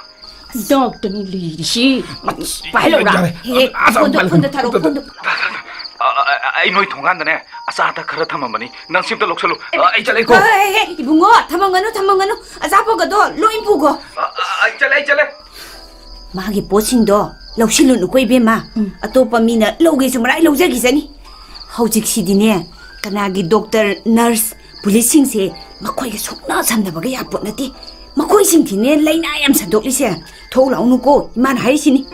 ꯗꯥꯛꯇꯅꯤ ꯂꯩꯔꯤꯁꯤ꯫ ꯑꯁ, ꯄꯥꯏꯍꯜꯂꯧꯔꯥ? ꯌꯥꯔꯦ꯫ ꯍꯦ, ꯍꯦ, ꯑꯁ, ꯐꯣꯟꯗꯣ, ꯑꯝꯇ, ꯐꯣꯟꯗꯣ ꯊꯥꯔꯛꯑꯣ, ꯑꯝꯇ, ꯐꯣꯟꯗꯣ꯫ ꯑ, ꯑ, ꯑ, ꯑꯩ ꯅꯣꯏ ꯊꯣꯡꯒꯥꯟꯗꯅꯦ ꯑꯆꯥ ꯑꯊꯛ ꯈꯔ ꯊꯝꯃꯝꯕꯅꯤ, ꯅꯪ ꯁꯤ ꯑꯝꯇ ꯂꯧꯁꯜꯂꯨ꯫ ꯑ, ꯑꯩ ꯆꯠꯂꯦꯀꯣ꯫ ꯍꯦ, ꯍꯦ, ꯍꯦ, ꯏꯕꯨꯡꯉꯣ, ꯊꯝꯃꯝꯒꯅꯨ, ꯊꯝꯃꯝꯒꯅꯨ, ꯑꯆꯥꯄꯣꯠꯀꯗꯣ ꯂꯣꯏ ꯄꯨꯈꯣ꯫ ꯑ, ꯑ, ꯑꯩ ꯆꯠꯂꯦ, ꯑꯩ ꯆꯠꯂꯦ꯫ ꯃꯥꯒꯤ ꯄꯣꯠꯁꯤꯡꯗꯣ ꯂꯧꯁꯤꯜꯂꯨꯅꯨꯀꯣ, ꯏꯕꯦꯝꯃ꯫ ꯎꯝ꯫ ꯑꯇꯣꯞꯄ ꯃꯤꯅ ꯂꯧꯒꯦꯁꯨ ꯃꯔꯥꯏ ꯂꯧꯖꯈꯤꯁꯅꯤ꯫ ꯍꯧꯖꯤꯛꯁꯤꯗꯤꯅꯦ, ꯀꯅꯥꯒꯤ ꯗꯣꯛꯇꯔ, ꯅꯔꯁ, ꯄꯨꯂꯤꯁꯁꯤꯡꯁꯦ ꯃꯈꯣꯏꯒ ꯁꯨꯡꯅ ꯁꯝꯅꯕꯒ ꯌꯥꯄꯣꯠ ꯅꯠꯇꯦ꯫ ꯃꯈꯣꯏꯁꯤꯡꯁꯤꯅꯦ ꯂꯥꯏꯅꯥ ꯌꯥꯝ ꯁꯟꯗꯣꯛꯂꯤꯁꯦ꯫ ꯊꯣꯛꯂꯛꯎꯅꯨꯀꯣ, ꯏꯃꯥꯅ ꯍꯥꯏꯔꯤꯁꯤꯅꯤ꯫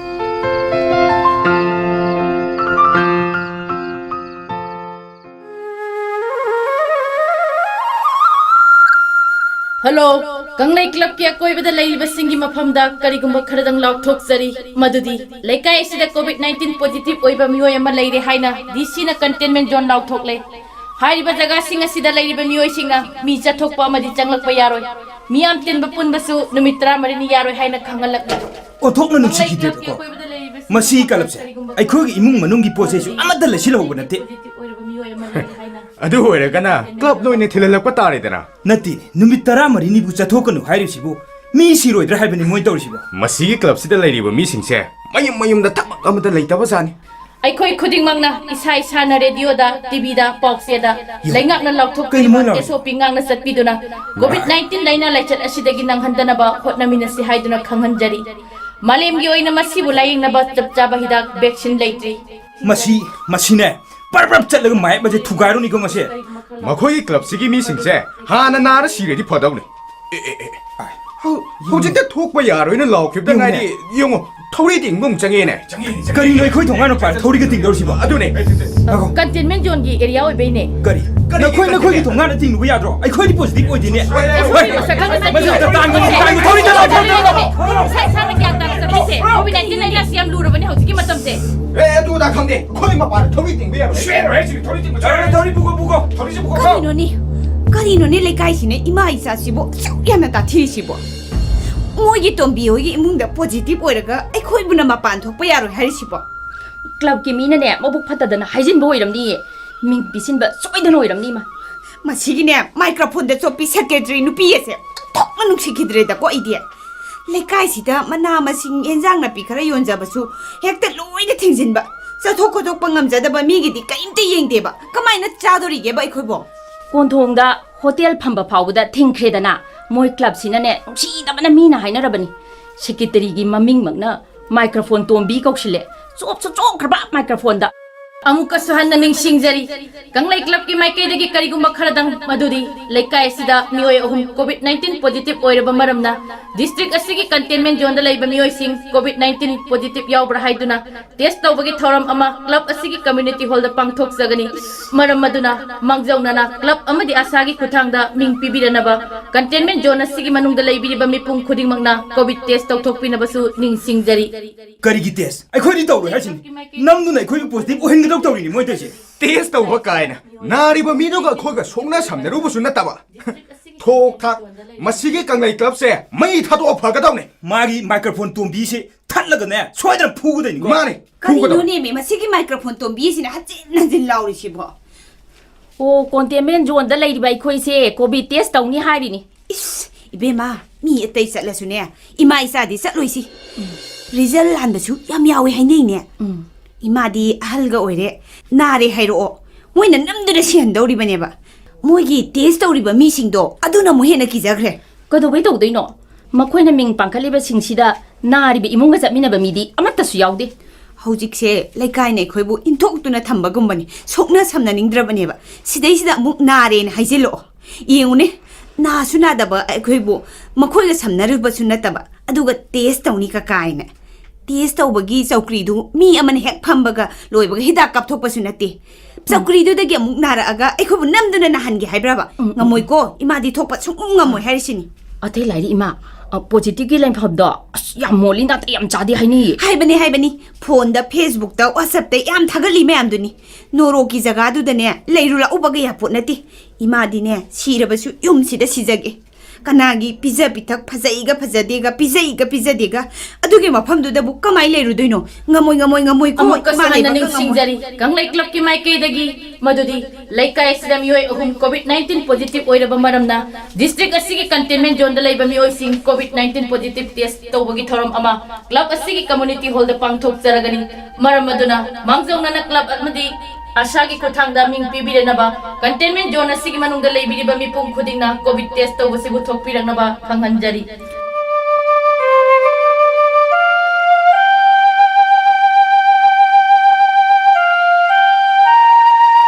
ꯍꯜꯂꯣ, ꯀꯪꯂꯩ ꯀ꯭ꯂꯕꯀꯤ ꯑꯀꯣꯏꯕꯗ ꯂꯩꯔꯤꯕꯁꯤꯡꯒꯤ ꯃꯐꯝꯗ ꯀꯔꯤꯒꯨꯝꯕ ꯈꯔꯗꯪ ꯂꯥꯎꯊꯣꯛꯆꯔꯤ, ꯃꯗꯨꯗꯤ ꯂꯩꯀꯥꯏ ꯑꯁꯤꯗ ꯀꯣꯚꯤꯗ ꯅꯥꯏꯟꯇꯤꯟ ꯄꯣꯖꯤꯇꯤꯚ ꯑꯣꯏꯕ ꯃꯤꯑꯣꯏ ꯑꯃ ꯂꯩꯔꯦ ꯍꯥꯏꯅ ꯗꯤ ꯁꯤꯅ ꯀꯟꯇꯦꯟꯃꯦꯟ ꯖꯣꯟ ꯂꯥꯎꯊꯣꯛꯂꯦ꯫ ꯍꯥꯏꯔꯤꯕ ꯖꯒꯥꯁꯤꯡ ꯑꯁꯤꯗ ꯂꯩꯔꯤꯕ ꯃꯤꯑꯣꯏꯁꯤꯡꯅ ꯃꯤ ꯆꯠꯊꯣꯛꯄ ꯑꯃꯗꯤ ꯆꯪꯂꯛꯄ ꯌꯥꯔꯣꯏ꯫ ꯃꯤꯌꯥꯝ ꯇꯤꯟꯕ ꯄꯨꯟꯕꯁꯨ ꯅꯨꯃꯤꯠ ꯇꯔꯥꯃꯔꯤꯅꯤ ꯌꯥꯔꯣꯏ ꯍꯥꯏꯅ ꯈꯪꯍꯜꯂꯛꯂꯤ꯫ ꯑꯣꯟꯊꯣꯛꯅ ꯅꯨꯡꯁꯤꯈꯤꯗ꯭ꯔꯦꯗꯀꯣ꯫ ꯃꯁꯤ ꯀ꯭ꯂꯕꯁꯦ ꯑꯩꯈꯣꯏꯒꯤ ꯏꯃꯨꯡ ꯃꯅꯨꯡꯒꯤ ꯄꯣꯠ ꯆꯩꯁꯨ ꯑꯃꯠꯇ ꯂꯩꯁꯤꯜꯍꯧꯕ ꯅꯠꯇꯦ꯫ ꯑꯗꯨ ꯑꯣꯏꯔꯒꯅ club ꯅ ꯑꯣꯏꯅ ꯊꯤꯜꯍꯜꯂꯛꯄ ꯇꯥꯔꯦꯗꯅ꯫ ꯅꯠꯇꯦꯅꯦ, ꯅꯨꯃꯤꯠ ꯇꯔꯥꯃꯔꯤꯅꯤꯕꯨ ꯆꯠꯊꯣꯛꯀꯅꯨ ꯍꯥꯏꯔꯤꯕꯁꯤꯕꯨ ꯃꯤ ꯁꯤꯔꯣꯏꯗ꯭ꯔꯥ ꯍꯥꯏꯕꯅꯤ ꯃꯣꯏ ꯇꯧꯔꯤꯁꯤꯕꯣ꯫ ꯃꯁꯤꯒꯤ club ꯁꯤꯗ ꯂꯩꯔꯤꯕ ꯃꯤꯁꯤꯡꯁꯦ ꯃꯌꯨꯝ ꯃꯌꯨꯝꯗ ꯊꯕꯛ ꯑꯃꯠꯇ ꯂꯩꯇꯕ ꯖꯥꯠꯅꯤ꯫ ꯑꯩꯈꯣꯏ ꯈꯨꯗꯤꯡꯃꯛꯅ ꯏꯁꯥ ꯏꯁꯥꯅ ꯔꯦꯗꯤꯑꯣꯗ, ꯇꯤꯚꯤꯗ, ꯄꯥꯎꯆꯦꯗ ꯌꯣ꯫ ꯂꯩꯉꯥꯛꯅ ꯀꯩꯅꯣ ꯃꯣꯏ ꯂꯥꯎꯔꯤꯁꯦ? ꯂꯥꯎꯊꯣꯛꯄꯤꯕ S O P ꯉꯥꯛꯅ ꯆꯠꯄꯤꯗꯨꯅ COVID nineteen ꯂꯥꯏꯅꯥ ꯂꯥꯏꯆꯠ ꯑꯁꯤꯗꯒꯤ ꯅꯪꯍꯟꯗꯅꯕ ꯍꯣꯠꯅꯃꯤꯟꯅꯁꯤ ꯍꯥꯏꯗꯨꯅ ꯈꯪꯍꯟꯖꯔꯤ꯫ ꯃꯥꯂꯦꯝꯒꯤ ꯑꯣꯏꯅ ꯃꯁꯤꯕꯨ ꯂꯥꯌꯦꯡꯅꯕ ꯆꯞ ꯆꯥꯕ ꯍꯤꯗꯥꯛ vaccine ꯂꯩꯇ꯭ꯔꯤ꯫ ꯃꯁꯤ, ꯃꯁꯤꯅꯦ, ꯄꯔꯞ ꯄꯔꯞ ꯆꯠꯂꯒ ꯃꯥꯏꯞ ꯑꯁꯦ ꯊꯨꯒꯥꯏꯔꯨꯅꯤꯀꯣ ꯃꯁꯦ꯫ ꯃꯈꯣꯏꯒꯤ club ꯁꯤꯒꯤ ꯃꯤꯁꯤꯡꯁꯦ ꯍꯥꯟꯅ ꯅꯥꯔ ꯁꯤꯔꯗꯤ ꯐꯗꯧꯅꯤ꯫ ꯑꯦ, ꯑꯦ, ꯑꯦ, ꯑꯦ꯫ ꯍꯧ-, ꯍꯧꯖꯤꯛꯇ ꯊꯣꯛꯄ ꯌꯥꯔꯣꯏꯅ ꯂꯥꯎꯈꯤꯕꯗ ꯌꯦꯡꯉꯨꯅꯦ꯫ ꯉꯥꯏꯔꯤ꯫ ꯌꯦꯡꯉꯣ, ꯊꯧꯔꯤ ꯇꯤꯡꯕ ꯑꯃꯨꯛ ꯆꯪꯉꯦꯅꯦ꯫ ꯀꯔꯤꯅꯣ ꯑꯩꯈꯣꯏ ꯊꯣꯡꯒꯥꯟ ꯃꯄꯥꯟ ꯊꯧꯔꯤꯒ ꯇꯤꯡꯗꯧꯔꯤꯁꯤꯕꯣ? ꯑꯗꯨꯅꯦ꯫ ꯉꯥꯏꯈꯣ꯫ Containment zone ꯒꯤ area ꯑꯣꯏꯕꯩꯅꯦ꯫ ꯀꯔꯤ? ꯀꯔꯤ ꯅꯈꯣꯏ, ꯅꯈꯣꯏꯒꯤ containment? ꯊꯣꯡꯒꯥꯟꯗ ꯇꯤꯡꯂꯨꯕ ꯌꯥꯗ꯭ꯔꯣ? ꯑꯩꯈꯣꯏꯗꯤ positive ꯑꯣꯏꯗꯦꯅꯦ꯫ ꯍꯣꯏ, ꯍꯣꯏ, ꯍꯣꯏ꯫ ꯃꯁꯤ ꯇꯥꯟꯒꯅꯨ, ꯇꯥꯟꯒꯅꯨ, ꯊꯧꯔꯤ ꯇꯥꯟꯒꯅꯨ, ꯊꯧꯔꯤ ꯇꯥꯟꯒꯅꯨ꯫ ꯏꯁꯥ ꯏꯁꯥꯅ ꯒ꯭ꯌꯥꯟ ꯇꯥꯅ ꯆꯠꯈꯤꯁꯦ꯫ COVID nineteen ꯂꯥꯏꯅꯥꯁꯤ ꯌꯥꯝ ꯂꯨꯔꯕꯅꯦ ꯍꯧꯖꯤꯛꯀꯤ ꯃꯇꯝꯁꯦ꯫ ꯑꯦ, ꯑꯗꯨ ꯑꯗꯥ ꯈꯪꯗꯦ꯫ ꯑꯩꯈꯣꯏ ꯃꯄꯥꯟꯗ ꯊꯧꯔꯤ ꯇꯤꯡꯕ ꯌꯥꯔꯣꯏ꯫ ꯁꯦ, ꯂꯣꯏꯔꯦ, ꯁꯤ ꯊꯧꯔꯤ ꯇꯤꯡꯕ ꯌꯥꯔꯣꯏ꯫ ꯊꯧꯔꯤ ꯄꯨꯈꯣ, ꯄꯨꯈꯣ, ꯊꯧꯔꯤꯁꯦ ꯄꯨꯈꯣ꯫ ꯀꯔꯤꯅꯣꯅꯦ? ꯀꯔꯤꯅꯣꯅꯦ ꯂꯩꯀꯥꯏꯁꯤꯅ ꯏꯃꯥ ꯏꯆꯥꯁꯤꯕꯨ ꯑꯁꯨꯛ ꯌꯥꯝꯅ ꯇꯥꯊꯤꯔꯤꯁꯤꯕꯣ? ꯃꯣꯏꯒꯤ ꯇꯣꯝꯕꯤ ꯍꯣꯏꯒꯤ ꯏꯃꯨꯡꯗ positive ꯑꯣꯏꯔꯒ ꯑꯩꯈꯣꯏꯕꯨꯅ ꯃꯄꯥꯟ ꯊꯣꯛꯄ ꯌꯥꯔꯣꯏ ꯍꯥꯏꯔꯤꯁꯤꯕꯣ? Club ꯀꯤ ꯃꯤꯅꯅꯦ ꯃꯕꯨꯛ ꯐꯠꯇꯗꯅ ꯍꯥꯏꯖꯤꯟꯕ ꯑꯣꯏꯔꯝꯅꯤꯌꯦ꯫ ꯃꯤꯡ ꯄꯤꯁꯤꯟꯕ ꯁꯣꯏꯗꯅ ꯑꯣꯏꯔꯝꯅꯤ ꯏꯃꯥ꯫ ꯃꯁꯤꯒꯤꯅꯦ microphone ꯗ ꯆꯣꯞꯄꯤ secretary ꯅꯨꯄꯤ ꯑꯁꯦ ꯑꯣꯟꯊꯣꯛꯅ ꯅꯨꯡꯁꯤꯈꯤꯗ꯭ꯔꯦꯗꯀꯣ ꯑꯩꯗꯤ꯫ ꯂꯩꯀꯥꯏꯁꯤꯗ ꯃꯅꯥ ꯃꯁꯤꯡ, ꯑꯦꯟꯖꯥꯡ ꯅꯥꯄꯤ ꯈꯔ ꯌꯣꯟꯖꯕꯁꯨ ꯍꯦꯛꯇ ꯂꯣꯏꯅ ꯊꯤꯡꯖꯤꯟꯕ꯫ ꯆꯠꯊꯣꯛ ꯈꯣꯠꯇꯣꯛꯄ ꯉꯝꯖꯗꯕ ꯃꯤꯒꯤꯗꯤ ꯀꯔꯤꯝꯇ ꯌꯦꯡꯗꯦꯕ꯫ ꯀꯃꯥꯏꯅ ꯆꯥꯗꯣꯔꯤꯒꯦꯕ ꯑꯩꯈꯣꯏꯕꯣ? ꯀꯣꯟꯊꯣꯡꯗ hotel ꯐꯝꯕ ꯐꯥꯎꯕꯗ ꯊꯤꯡꯈ꯭ꯔꯦꯗꯅ꯫ ꯃꯣꯏ club ꯁꯤꯅꯅꯦ ꯅꯨꯡꯁꯤꯗꯕꯅ ꯃꯤꯅ ꯍꯥꯏꯅꯔꯕꯅꯤ꯫ Secretary ꯒꯤ ꯃꯃꯤꯡꯃꯛꯅ microphone ꯇꯣꯝꯕꯤ ꯀꯧꯁꯤꯜꯂꯦ꯫ ꯆꯣꯞꯁꯨ ꯆꯣꯞꯈ꯭ꯔꯕ microphone ꯗ꯫ ꯑꯃꯨꯛꯀꯁꯨ ꯍꯟꯅ ꯅꯤꯡꯁꯤꯡꯖꯔꯤ, ꯀꯪꯂꯩ club ꯀꯤ ꯃꯥꯏꯀꯩꯗꯒꯤ ꯀꯔꯤꯒꯨꯝꯕ ꯈꯔꯗꯪ, ꯃꯗꯨꯗꯤ ꯂꯩꯀꯥꯏ ꯑꯁꯤꯗ ꯃꯤꯑꯣꯏ ꯑꯍꯨꯝ COVID nineteen positive ꯑꯣꯏꯔꯕ ꯃꯔꯝꯅ district ꯑꯁꯤꯒꯤ containment zone ꯗ ꯂꯩꯕ ꯃꯤꯑꯣꯏꯁꯤꯡ COVID nineteen positive ꯌꯥꯎꯕ꯭ꯔꯥ ꯍꯥꯏꯗꯨꯅ test ꯇꯧꯕꯒꯤ ꯊꯧꯔꯝ ꯑꯃ club ꯑꯁꯤꯒꯤ community hall ꯗ ꯄꯥꯡꯊꯣꯛꯆꯒꯅꯤ꯫ ꯃꯔꯝ ꯑꯗꯨꯅ ꯃꯥꯡꯖꯧꯅꯅ club ꯑꯃꯗꯤ ꯑꯁꯥꯒꯤ ꯈꯨꯠꯊꯥꯡꯗ ꯃꯤꯡ ꯄꯤꯕꯤꯔꯅꯕ containment zone ꯑꯁꯤꯒꯤ ꯃꯅꯨꯡꯗ ꯂꯩꯕꯤꯔꯤꯕ ꯃꯤꯄꯨꯝ ꯈꯨꯗꯤꯡꯃꯛꯅ COVID test ꯇꯧꯊꯣꯛꯄꯤꯅꯕꯁꯨ ꯅꯤꯡꯁꯤꯡꯖꯔꯤ꯫ ꯀꯔꯤꯒꯤ test? ꯑꯩꯈꯣꯏꯗꯤ ꯇꯧꯔꯣꯏ ꯍꯥꯏꯁꯤꯅꯤ꯫ ꯅꯝꯗꯨꯅ ꯑꯩꯈꯣꯏꯕꯨ positive ꯑꯣꯏꯍꯟꯒꯗꯧ ꯇꯧꯔꯤꯅꯤ ꯃꯣꯏ ꯇꯧꯔꯤꯁꯦ꯫ Test ꯇꯧꯕ ꯀꯥꯏꯅ ꯅꯥꯔꯤꯕ ꯃꯤꯗꯨꯒ ꯑꯩꯈꯣꯏꯒ ꯁꯣꯛꯅ ꯁꯝꯅꯔꯨꯕꯁꯨ ꯅꯠꯇꯕ꯫ ꯊꯣꯛ ꯊꯥꯛ꯫ ꯃꯁꯤꯒꯤ ꯀꯪꯂꯩ club ꯁꯦ ꯃꯩ ꯊꯥꯗꯣꯛꯑ ꯐꯒꯗꯧꯅꯦ꯫ ꯃꯥꯒꯤ microphone ꯇꯣꯝꯕꯤꯁꯦ ꯊꯠꯂꯒꯅꯦ ꯁꯣꯏꯗꯅ ꯐꯨꯒꯗꯣꯏꯅꯤꯀꯣ꯫ ꯃꯥꯅꯦ, ꯐꯨꯒꯗꯧꯅꯦ꯫ ꯀꯔꯤꯅꯣꯅꯦꯃꯤ ꯃꯁꯤꯒꯤ microphone ꯇꯣꯝꯕꯤꯁꯤꯅ ꯍꯟꯖꯤꯟ ꯍꯟꯖꯤꯟ ꯂꯥꯎꯔꯤꯁꯤꯕꯣ? ꯑꯣ, containment zoneꯗ ꯂꯩꯔꯤꯕ ꯑꯩꯈꯣꯏꯁꯦ COVID test ꯇꯧꯅꯤ ꯍꯥꯏꯔꯤꯅꯤ꯫ ꯏꯁ, ꯏꯕꯦꯝꯃ, ꯃꯤ ꯑꯇꯩ ꯆꯠꯂꯁꯨꯅꯦ, ꯏꯃꯥ ꯏꯆꯥꯗꯤ ꯆꯠꯂꯣꯏꯁꯤ꯫ Result ꯂꯥꯟꯕꯁꯨ ꯌꯥꯝ ꯌꯥꯎꯋꯦ ꯍꯥꯏꯅꯩꯅꯦ꯫ ꯎꯝ꯫ ꯏꯃꯥꯗꯤ ꯑꯍꯜꯒ ꯑꯣꯏꯔꯦ, ꯅꯥꯔꯦ ꯍꯥꯏꯔꯛꯑꯣ, ꯃꯣꯏꯅ ꯅꯝꯗꯨꯅ ꯁꯤꯍꯟꯗꯧꯔꯤꯕꯅꯦꯕ꯫ ꯃꯣꯏꯒꯤ test ꯇꯧꯔꯤꯕ ꯃꯤꯁꯤꯡꯗꯣ ꯑꯗꯨꯅ ꯑꯃꯨꯛ ꯍꯦꯟꯅ ꯀꯤꯖꯈ꯭ꯔꯦ꯫ ꯀꯩꯗꯧꯕꯩ ꯇꯧꯗꯣꯏꯅꯣ? ꯃꯈꯣꯏꯅ ꯃꯤꯡ ꯄꯥꯡꯈꯠꯂꯤꯕꯁꯤꯡꯁꯤꯗ ꯅꯥꯔꯤꯕ ꯏꯃꯨꯡꯒ ꯆꯠꯃꯤꯟꯅꯕ ꯃꯤꯗꯤ ꯑꯃꯠꯇꯁꯨ ꯌꯥꯎꯗꯦ꯫ ꯍꯧꯖꯤꯛꯁꯦ ꯂꯩꯀꯥꯏꯅ ꯑꯩꯈꯣꯏꯕꯨ ꯏꯟꯊꯣꯛꯇꯨꯅ ꯊꯝꯕꯒꯨꯝꯕꯅꯤ, ꯁꯣꯛꯅ ꯁꯝꯅꯅꯤꯡꯗ꯭ꯔꯕꯅꯦꯕ꯫ ꯁꯤꯗꯩꯁꯤꯗ ꯑꯃꯨꯛ ꯅꯥꯔꯦꯅ ꯍꯥꯏꯖꯤꯜꯂꯛꯑꯣ꯫ ꯌꯦꯡꯉꯨꯅꯦ, ꯅꯥꯁꯨ ꯅꯥꯗꯕ ꯑꯩꯈꯣꯏꯕꯨ ꯃꯈꯣꯏꯒ ꯁꯝꯅꯔꯨꯕꯁꯨ ꯅꯠꯇꯕ, ꯑꯗꯨꯒ test ꯇꯧꯅꯤ ꯀꯀꯥꯏꯅ꯫ Test ꯇꯧꯕꯒꯤ ꯆꯧꯀ꯭ꯔꯤꯗꯨ ꯃꯤ ꯑꯃꯅ ꯍꯦꯛ ꯐꯝꯕꯒ ꯂꯣꯏꯕꯒ ꯍꯤꯗꯥꯛ ꯀꯥꯞꯊꯣꯛꯄꯁꯨ ꯅꯠꯇꯦ꯫ ꯎꯝ꯫ ꯆꯧꯀ꯭ꯔꯤꯗꯨꯗꯒꯤ ꯑꯃꯨꯛ ꯅꯥꯔꯛꯑꯒ ꯑꯩꯈꯣꯏꯕꯨ ꯅꯝꯗꯨꯅ ꯅꯥꯍꯟꯒꯦ ꯍꯥꯏꯕ꯭ꯔꯕ? ꯎꯝ, ꯎꯝ, ꯎꯝ꯫ ꯉꯝꯃꯣꯏꯀꯣ, ꯏꯃꯥꯗꯤ ꯊꯣꯛꯄ ꯁꯨꯡꯉꯝ ꯉꯝꯃꯣꯏ ꯍꯥꯏꯔꯤꯁꯤꯅꯤ꯫ ꯑꯇꯩ ꯂꯥꯏꯔꯤ ꯏꯃꯥ, ꯑ, positiveꯀꯤ ꯂꯩꯐꯝꯗꯣ ꯑꯁ ꯌꯥꯝ ꯃꯣꯜꯂꯤ, ꯅꯥꯇꯩ ꯌꯥꯝ ꯆꯥꯗꯦ ꯍꯥꯏꯅꯩꯌꯦ꯫ ꯍꯥꯏꯕꯅꯤ, ꯍꯥꯏꯕꯅꯤ, phoneꯗ, Facebookꯇ, WhatsAppꯇ ꯌꯥꯝ ꯊꯥꯒꯠꯂꯤ ꯃꯌꯥꯝꯗꯨꯅꯤ꯫ ꯅꯣꯔꯣꯛꯀꯤ ꯖꯒꯥꯗꯨꯗꯅꯦ ꯂꯩꯔꯨ ꯂꯥꯛꯎꯕꯒ ꯌꯥꯄꯣꯠ ꯅꯠꯇꯦ꯫ ꯏꯃꯥꯗꯤꯅꯦ, ꯁꯤꯔꯕꯁꯨ ꯌꯨꯝꯁꯤꯗ ꯁꯤꯖꯒꯦ꯫ ꯀꯅꯥꯒꯤ ꯄꯤꯖ ꯄꯤꯊꯛ ꯐꯖꯩꯒ ꯐꯖꯗꯦꯒ, ꯄꯤꯖꯩꯒ ꯄꯤꯖꯗꯦꯒ, ꯑꯗꯨꯒꯤ ꯃꯐꯝꯗꯨꯗꯕꯨ ꯀꯃꯥꯏ ꯂꯩꯔꯨꯗꯣꯏꯅꯣ? ꯉꯝꯃꯣꯏ, ꯉꯝꯃꯣꯏ, ꯉꯝꯃꯣꯏꯀꯣ, ꯑꯃꯨꯛꯀꯁꯨ ꯏꯃꯥ ꯍꯟꯅ ꯂꯩꯕꯒ ꯉꯝꯃꯣꯏ꯫ ꯅꯤꯡꯁꯤꯡꯖꯔꯤ, ꯀꯪꯂꯩ clubꯀꯤ ꯃꯥꯏꯀꯩꯗꯒꯤ ꯃꯗꯨꯗꯤ ꯂꯩꯀꯥꯏ ꯑꯁꯤꯗ ꯃꯤꯑꯣꯏ ꯑꯍꯨꯝ COVID nineteen positive ꯑꯣꯏꯔꯕ ꯃꯔꯝꯅ district ꯑꯁꯤꯒꯤ containment zoneꯗ ꯂꯩꯕ ꯃꯤꯑꯣꯏꯁꯤꯡ COVID nineteen positive test ꯇꯧꯕꯒꯤ ꯊꯧꯔꯝ ꯑꯃ club ꯑꯁꯤꯒꯤ community hallꯗ ꯄꯥꯡꯊꯣꯛꯆꯔꯒꯅꯤ꯫ ꯃꯔꯝ ꯑꯗꯨꯅ ꯃꯥꯡꯖꯧꯅꯅ club ꯑꯃꯗꯤ ASHAꯒꯤ ꯈꯨꯠꯊꯥꯡꯗ ꯃꯤꯡ ꯄꯤꯕꯤꯔꯅꯕ, containment zone ꯑꯁꯤꯒꯤ ꯃꯅꯨꯡꯗ ꯂꯩꯕꯤꯔꯤꯕ ꯃꯤꯄꯨꯝ ꯈꯨꯗꯤꯡꯅ COVID test ꯇꯧꯕꯁꯤꯕꯨ ꯊꯣꯛꯄꯤꯔꯛꯅꯕ ꯈꯪꯍꯟꯖꯔꯤ꯫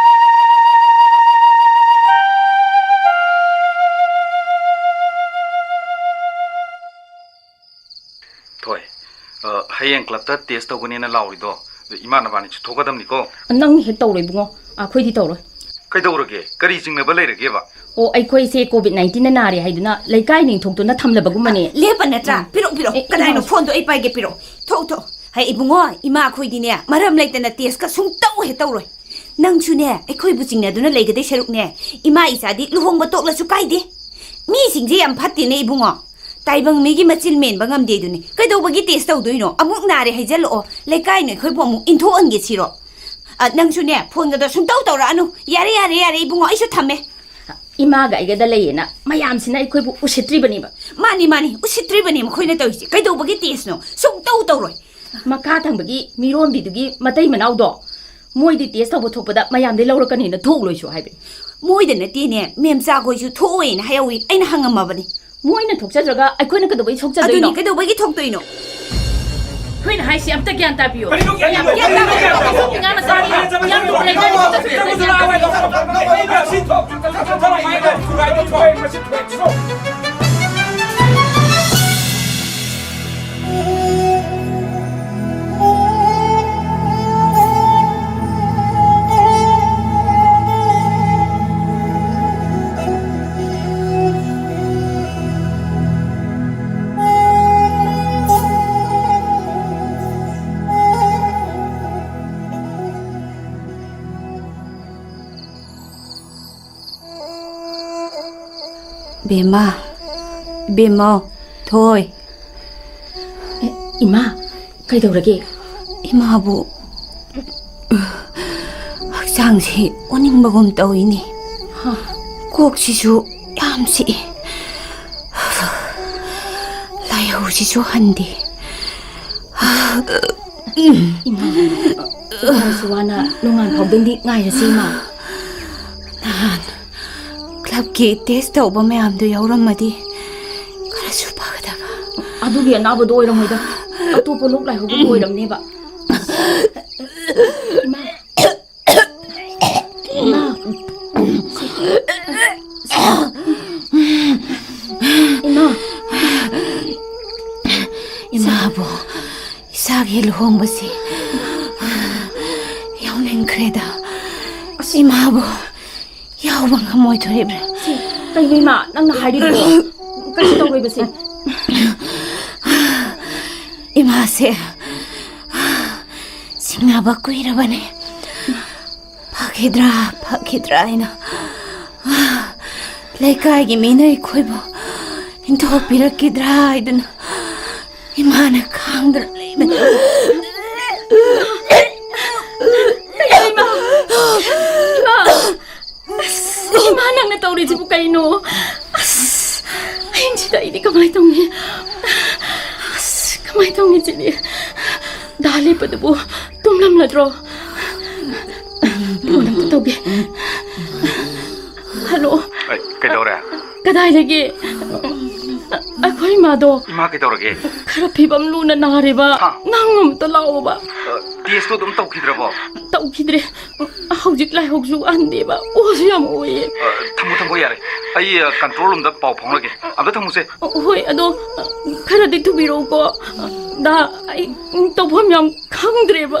ꯊꯣꯏ, ꯑ, ꯍꯌꯦꯡ clubꯇ test ꯇꯧꯒꯅꯦꯅ ꯂꯥꯎꯔꯤꯗꯣ, ꯏꯃꯥ ꯅꯕꯥꯅꯤꯁꯨ ꯊꯣꯛꯀꯗꯕꯅꯤꯀꯣ꯫ ꯅꯪ ꯍꯦꯛ ꯇꯧꯔꯣ ꯏꯕꯨꯡꯉꯣ, ꯑꯩꯈꯣꯏꯗꯤ ꯇꯧꯔꯣꯏ꯫ ꯀꯩꯗꯧꯔꯒꯦ? ꯀꯔꯤ ꯆꯤꯡꯅꯕ ꯂꯩꯔꯒꯦꯕ? ꯑꯣ, ꯑꯩꯈꯣꯏꯁꯦ COVID nineteenꯅ ꯅꯥꯔꯦ ꯍꯥꯏꯗꯨꯅ ꯂꯩꯀꯥꯏ ꯅꯤꯡꯊꯧꯗꯨꯅ ꯊꯝꯂꯕꯒꯨꯝꯕꯅꯦ꯫ ꯂꯦꯞꯄ ꯅꯠꯇ꯭ꯔꯥ? ꯎꯝ꯫ ꯄꯤꯔꯛꯑꯣ, ꯄꯤꯔꯛꯑꯣ꯫ ꯑꯦ, ꯀꯗꯥꯏꯅꯣ? ꯏꯃꯥ꯫ Phoneꯗꯣ ꯑꯩ ꯄꯥꯏꯒꯦ, ꯄꯤꯔꯛꯑꯣ꯫ ꯊꯣꯛ, ꯊꯣꯛ꯫ ꯍꯩ, ꯏꯕꯨꯡꯉꯣ, ꯏꯃꯥ ꯑꯩꯈꯣꯏꯗꯤꯅꯦ, ꯃꯔꯝ ꯂꯩꯇꯅ testꯀ ꯁꯨꯡꯇꯧ ꯍꯦꯛ ꯇꯧꯔꯣꯏ꯫ ꯅꯪꯁꯨꯅꯦ, ꯑꯩꯈꯣꯏꯕꯨ ꯆꯤꯡꯅꯗꯨꯅ ꯂꯩꯒꯗꯣꯏ ꯁꯔꯨꯛꯅꯦ, ꯏꯃꯥ ꯏꯆꯥꯗꯤ ꯂꯨꯍꯣꯡꯕ ꯇꯣꯛꯂꯁꯨ ꯀꯥꯏꯗꯦ꯫ ꯃꯤꯁꯤꯡꯁꯦ ꯌꯥꯝ ꯐꯠꯇꯦꯅꯦ ꯏꯕꯨꯡꯉꯣ꯫ ꯇꯥꯏꯕꯪ ꯃꯤꯒꯤ ꯃꯆꯤꯟ ꯃꯦꯟꯕ ꯉꯝꯗꯦꯗꯨꯅꯤ꯫ ꯀꯩꯗꯧꯕꯒꯤ test ꯇꯧꯗꯣꯏꯅꯣ? ꯑꯃꯨꯛ ꯅꯥꯔꯦ ꯍꯥꯏꯖꯜꯂꯛꯑꯣ, ꯂꯩꯀꯥꯏꯅ ꯑꯩꯈꯣꯏꯕꯨ ꯑꯃꯨꯛ ꯏꯟꯊꯣꯛꯍꯟꯒꯦ ꯁꯤꯔꯣ? ꯑ, ꯅꯪꯁꯨꯅꯦ, ꯐꯣꯟꯒꯗꯣ ꯁꯨꯡꯇꯧ ꯇꯧꯔꯛꯑꯅꯨ꯫ ꯌꯥꯔꯦ, ꯌꯥꯔꯦ, ꯌꯥꯔꯦ, ꯏꯕꯨꯡꯉꯣ, ꯑꯩꯁꯨ ꯊꯝꯃꯦ꯫ ꯏꯃꯥꯒ ꯑꯩꯒꯗ ꯂꯩꯌꯦꯅ ꯃꯌꯥꯝꯁꯤꯅ ꯑꯩꯈꯣꯏꯕꯨ ꯎꯁꯤꯠꯇ꯭ꯔꯤꯕꯅꯦꯕ꯫ ꯃꯥꯅꯤ, ꯃꯥꯅꯤ, ꯎꯁꯤꯠꯇ꯭ꯔꯤꯕꯅꯤ ꯃꯈꯣꯏꯅ ꯇꯧꯔꯤꯁꯦ꯫ ꯀꯩꯗꯧꯕꯒꯤ ꯇꯦꯁꯅꯣ? ꯁꯨꯡꯇꯧ ꯇꯧꯔꯣꯏ꯫ ꯃꯈꯥ ꯊꯪꯕꯒꯤ ꯃꯤꯔꯣꯟꯕꯤꯗꯨꯒꯤ ꯃꯇꯩ ꯃꯅꯥꯎꯗꯣ, ꯃꯣꯏꯗꯤ ꯇꯦꯁ ꯇꯧꯕ ꯊꯣꯛꯄꯗ ꯃꯌꯥꯝꯗꯩ ꯂꯧꯔꯛꯀꯅꯤꯅ ꯊꯣꯛꯂꯣꯏꯁꯨ ꯍꯥꯏꯕꯅꯤ꯫ ꯃꯣꯏꯗ ꯅꯠꯇꯦꯅꯦ, ꯃꯦꯝꯆꯥꯈꯣꯏꯁꯨ ꯊꯣꯛꯑꯣꯏꯅ ꯍꯥꯏꯍꯧꯋꯤ, ꯑꯩꯅ ꯍꯪꯉꯝꯃꯕꯅꯤ꯫ ꯃꯣꯏꯅ ꯊꯣꯛꯆꯗ꯭ꯔꯒ ꯑꯩꯈꯣꯏꯅ ꯀꯩꯗꯧꯕꯩ ꯁꯣꯛꯆꯗꯣꯏꯅꯣ? ꯑꯗꯨꯅꯤ, ꯀꯩꯗꯧꯕꯒꯤ ꯊꯣꯛꯇꯣꯏꯅꯣ? ꯑꯩꯈꯣꯏꯅ ꯍꯥꯏꯁꯤ ꯑꯝꯇ ꯒ꯭ꯌꯥꯟ ꯇꯥꯕꯤꯌꯣ꯫ ꯀꯔꯤꯅꯣ ꯒ꯭ꯌꯥꯟ ꯇꯥꯕꯤꯌꯣ? ꯒ꯭ꯌꯥꯟ ꯇꯥꯕꯤꯌꯣ? ꯉꯥꯡꯅ ꯆꯥꯕꯤꯌꯣ꯫ ꯌꯥꯝ ꯂꯨꯅ ꯂꯩꯖꯔꯦ꯫ ꯕꯦꯝꯃ, ꯕꯦꯝꯃꯧ, ꯊꯣꯏ꯫ ꯑꯦ, ꯏꯃꯥ, ꯀꯩꯗꯧꯔꯒꯦ? ꯏꯃꯥꯕꯨ ꯍꯛꯆꯥꯡꯁꯤ ꯑꯣꯅꯤꯡꯕꯒꯨꯝ ꯇꯧꯏꯅꯦ꯫ ꯍꯥ? ꯀꯣꯛꯁꯤꯁꯨ ꯌꯥꯝ ꯆꯤꯛꯏ꯫ ꯂꯥꯏꯍꯧꯁꯤꯁꯨ ꯍꯟꯗꯦ꯫ ꯏꯃꯥ, ꯋꯥꯔꯁꯨ ꯋꯥꯅ ꯅꯣꯡꯉꯥꯟ ꯐꯥꯎꯗꯪꯗꯤ ꯉꯥꯏꯔꯁꯤ, ꯏꯃꯥ꯫ ꯅꯍꯥꯟ ꯀ꯭ꯂꯕꯀꯤ ꯇꯦꯁ ꯇꯧꯕ ꯃꯌꯥꯝꯗꯨ ꯌꯥꯎꯔꯝꯃꯗꯤ ꯈꯔꯁꯨ ꯐꯒꯗꯕ꯫ ꯑꯗꯨꯒꯤ ꯑꯅꯥꯕꯗꯣ ꯑꯣꯏꯔꯝꯃꯣꯏꯗ, ꯑꯇꯣꯞꯄ ꯂꯣꯛ ꯂꯥꯏꯍꯧꯒꯨꯝꯕ ꯑꯣꯏꯔꯝꯅꯦꯕ꯫ ꯏꯃꯥ꯫ ꯏꯃꯥ꯫ ꯏꯃꯥ꯫ ꯏꯃꯥꯕꯨ ꯏꯆꯥꯒꯤ ꯂꯨꯍꯣꯡꯕꯁꯤ ꯌꯥꯎꯅꯤꯡꯈ꯭ꯔꯦꯗ꯫ ꯑꯁ, ꯏꯃꯥꯕꯨ ꯌꯥꯎꯕ ꯉꯝꯃꯣꯏꯗꯣꯔꯤꯕ꯭ꯔꯥ? ꯁꯤ ꯀꯩꯅꯣ ꯏꯃꯥ, ꯅꯪꯅ ꯍꯥꯏꯔꯤꯗꯨꯕꯣ? ꯀꯩꯁꯨ ꯇꯧꯔꯣꯏꯕꯁꯦ꯫ ꯏꯃꯥꯁꯦ ꯁꯤꯡꯅꯕ ꯀꯨꯏꯔꯕꯅꯦ꯫ ꯐꯈꯤꯗ꯭ꯔꯥ, ꯐꯈꯤꯗ꯭ꯔꯥ ꯍꯥꯏꯅ ꯂꯩꯀꯥꯏꯒꯤ ꯃꯤꯅ ꯑꯩꯈꯣꯏꯕꯨ ꯏꯟꯊꯣꯛꯄꯤꯔꯛꯈꯤꯗ꯭ꯔꯥ ꯍꯥꯏꯗꯨꯅ ꯏꯃꯥꯅ ꯈꯥꯡꯗꯅ ꯂꯩꯕꯅꯤ꯫ ꯀꯩꯅꯣ ꯇꯧꯔꯤꯁꯤꯕꯨ ꯀꯩꯅꯣ? ꯑꯁ, ꯑꯍꯤꯡꯁꯤꯗ ꯑꯩꯗꯤ ꯀꯃꯥꯏ ꯇꯧꯅꯤ? ꯑꯁ, ꯀꯃꯥꯏ ꯇꯧꯅꯤ ꯁꯤꯗꯤ? ꯗꯥ ꯂꯦꯞꯄꯗꯨꯕꯨ ꯇꯨꯝꯂꯝꯂꯗ꯭ꯔꯣ? ꯐꯣꯟ ꯑꯝꯇ ꯇꯧꯒꯦ꯫ ꯍꯜꯂꯣ꯫ ꯑꯩ, ꯀꯩꯗꯧꯔꯦ? ꯀꯗꯥꯏꯗꯒꯤ? ꯑꯩꯈꯣꯏ ꯏꯃꯥꯗꯣ ꯏꯃꯥ ꯀꯩꯗꯧꯔꯒꯦ? ꯈꯔ ꯐꯤꯕꯝ ꯂꯨꯅ ꯅꯥꯔꯦꯕ꯫ ꯍꯥ? ꯅꯪ ꯑꯝꯇ ꯂꯥꯛꯑꯣꯕ꯫ ꯑ, ꯇꯦꯁꯇꯣ ꯑꯗꯨꯝ ꯇꯧꯈꯤꯗ꯭ꯔꯕꯣ? ꯇꯧꯈꯤꯗ꯭ꯔꯦ꯫ ꯍꯧꯖꯤꯛ ꯂꯥꯏꯍꯧꯁꯨ ꯍꯟꯗꯦꯕ, ꯑꯣꯁꯨ ꯌꯥꯝ ꯑꯣꯏꯌꯦ꯫ ꯑ, ꯊꯝꯃꯣ, ꯊꯝꯃꯣ, ꯌꯥꯔꯦ꯫ ꯑꯩ, ꯑ, ꯀꯟꯇ꯭ꯔꯣꯜ ꯔꯨꯝꯗ ꯄꯥꯎ ꯐꯥꯎꯅꯒꯦ꯫ ꯑꯝꯇ ꯊꯝꯃꯨꯁꯦ꯫ ꯍꯣꯏ, ꯑꯗꯣ, ꯑ, ꯈꯔꯗꯤ ꯊꯨꯕꯤꯔꯛꯎꯀꯣ꯫ ꯗꯥ, ꯑꯩ ꯇꯧꯐꯝ ꯌꯥꯝ ꯈꯪꯗ꯭ꯔꯦꯕ꯫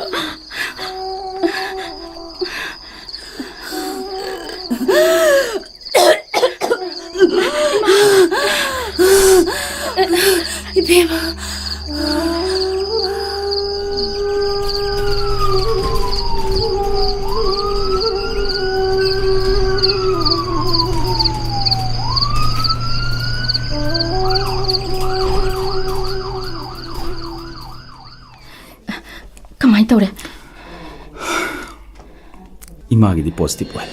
ꯏꯕꯦꯝꯃ꯫ ꯀꯃꯥꯏꯅ ꯇꯧꯔꯦ? ꯏꯃꯥꯒꯤꯗꯤ ꯄꯣꯖꯤꯇꯤꯚ ꯑꯣꯏ꯫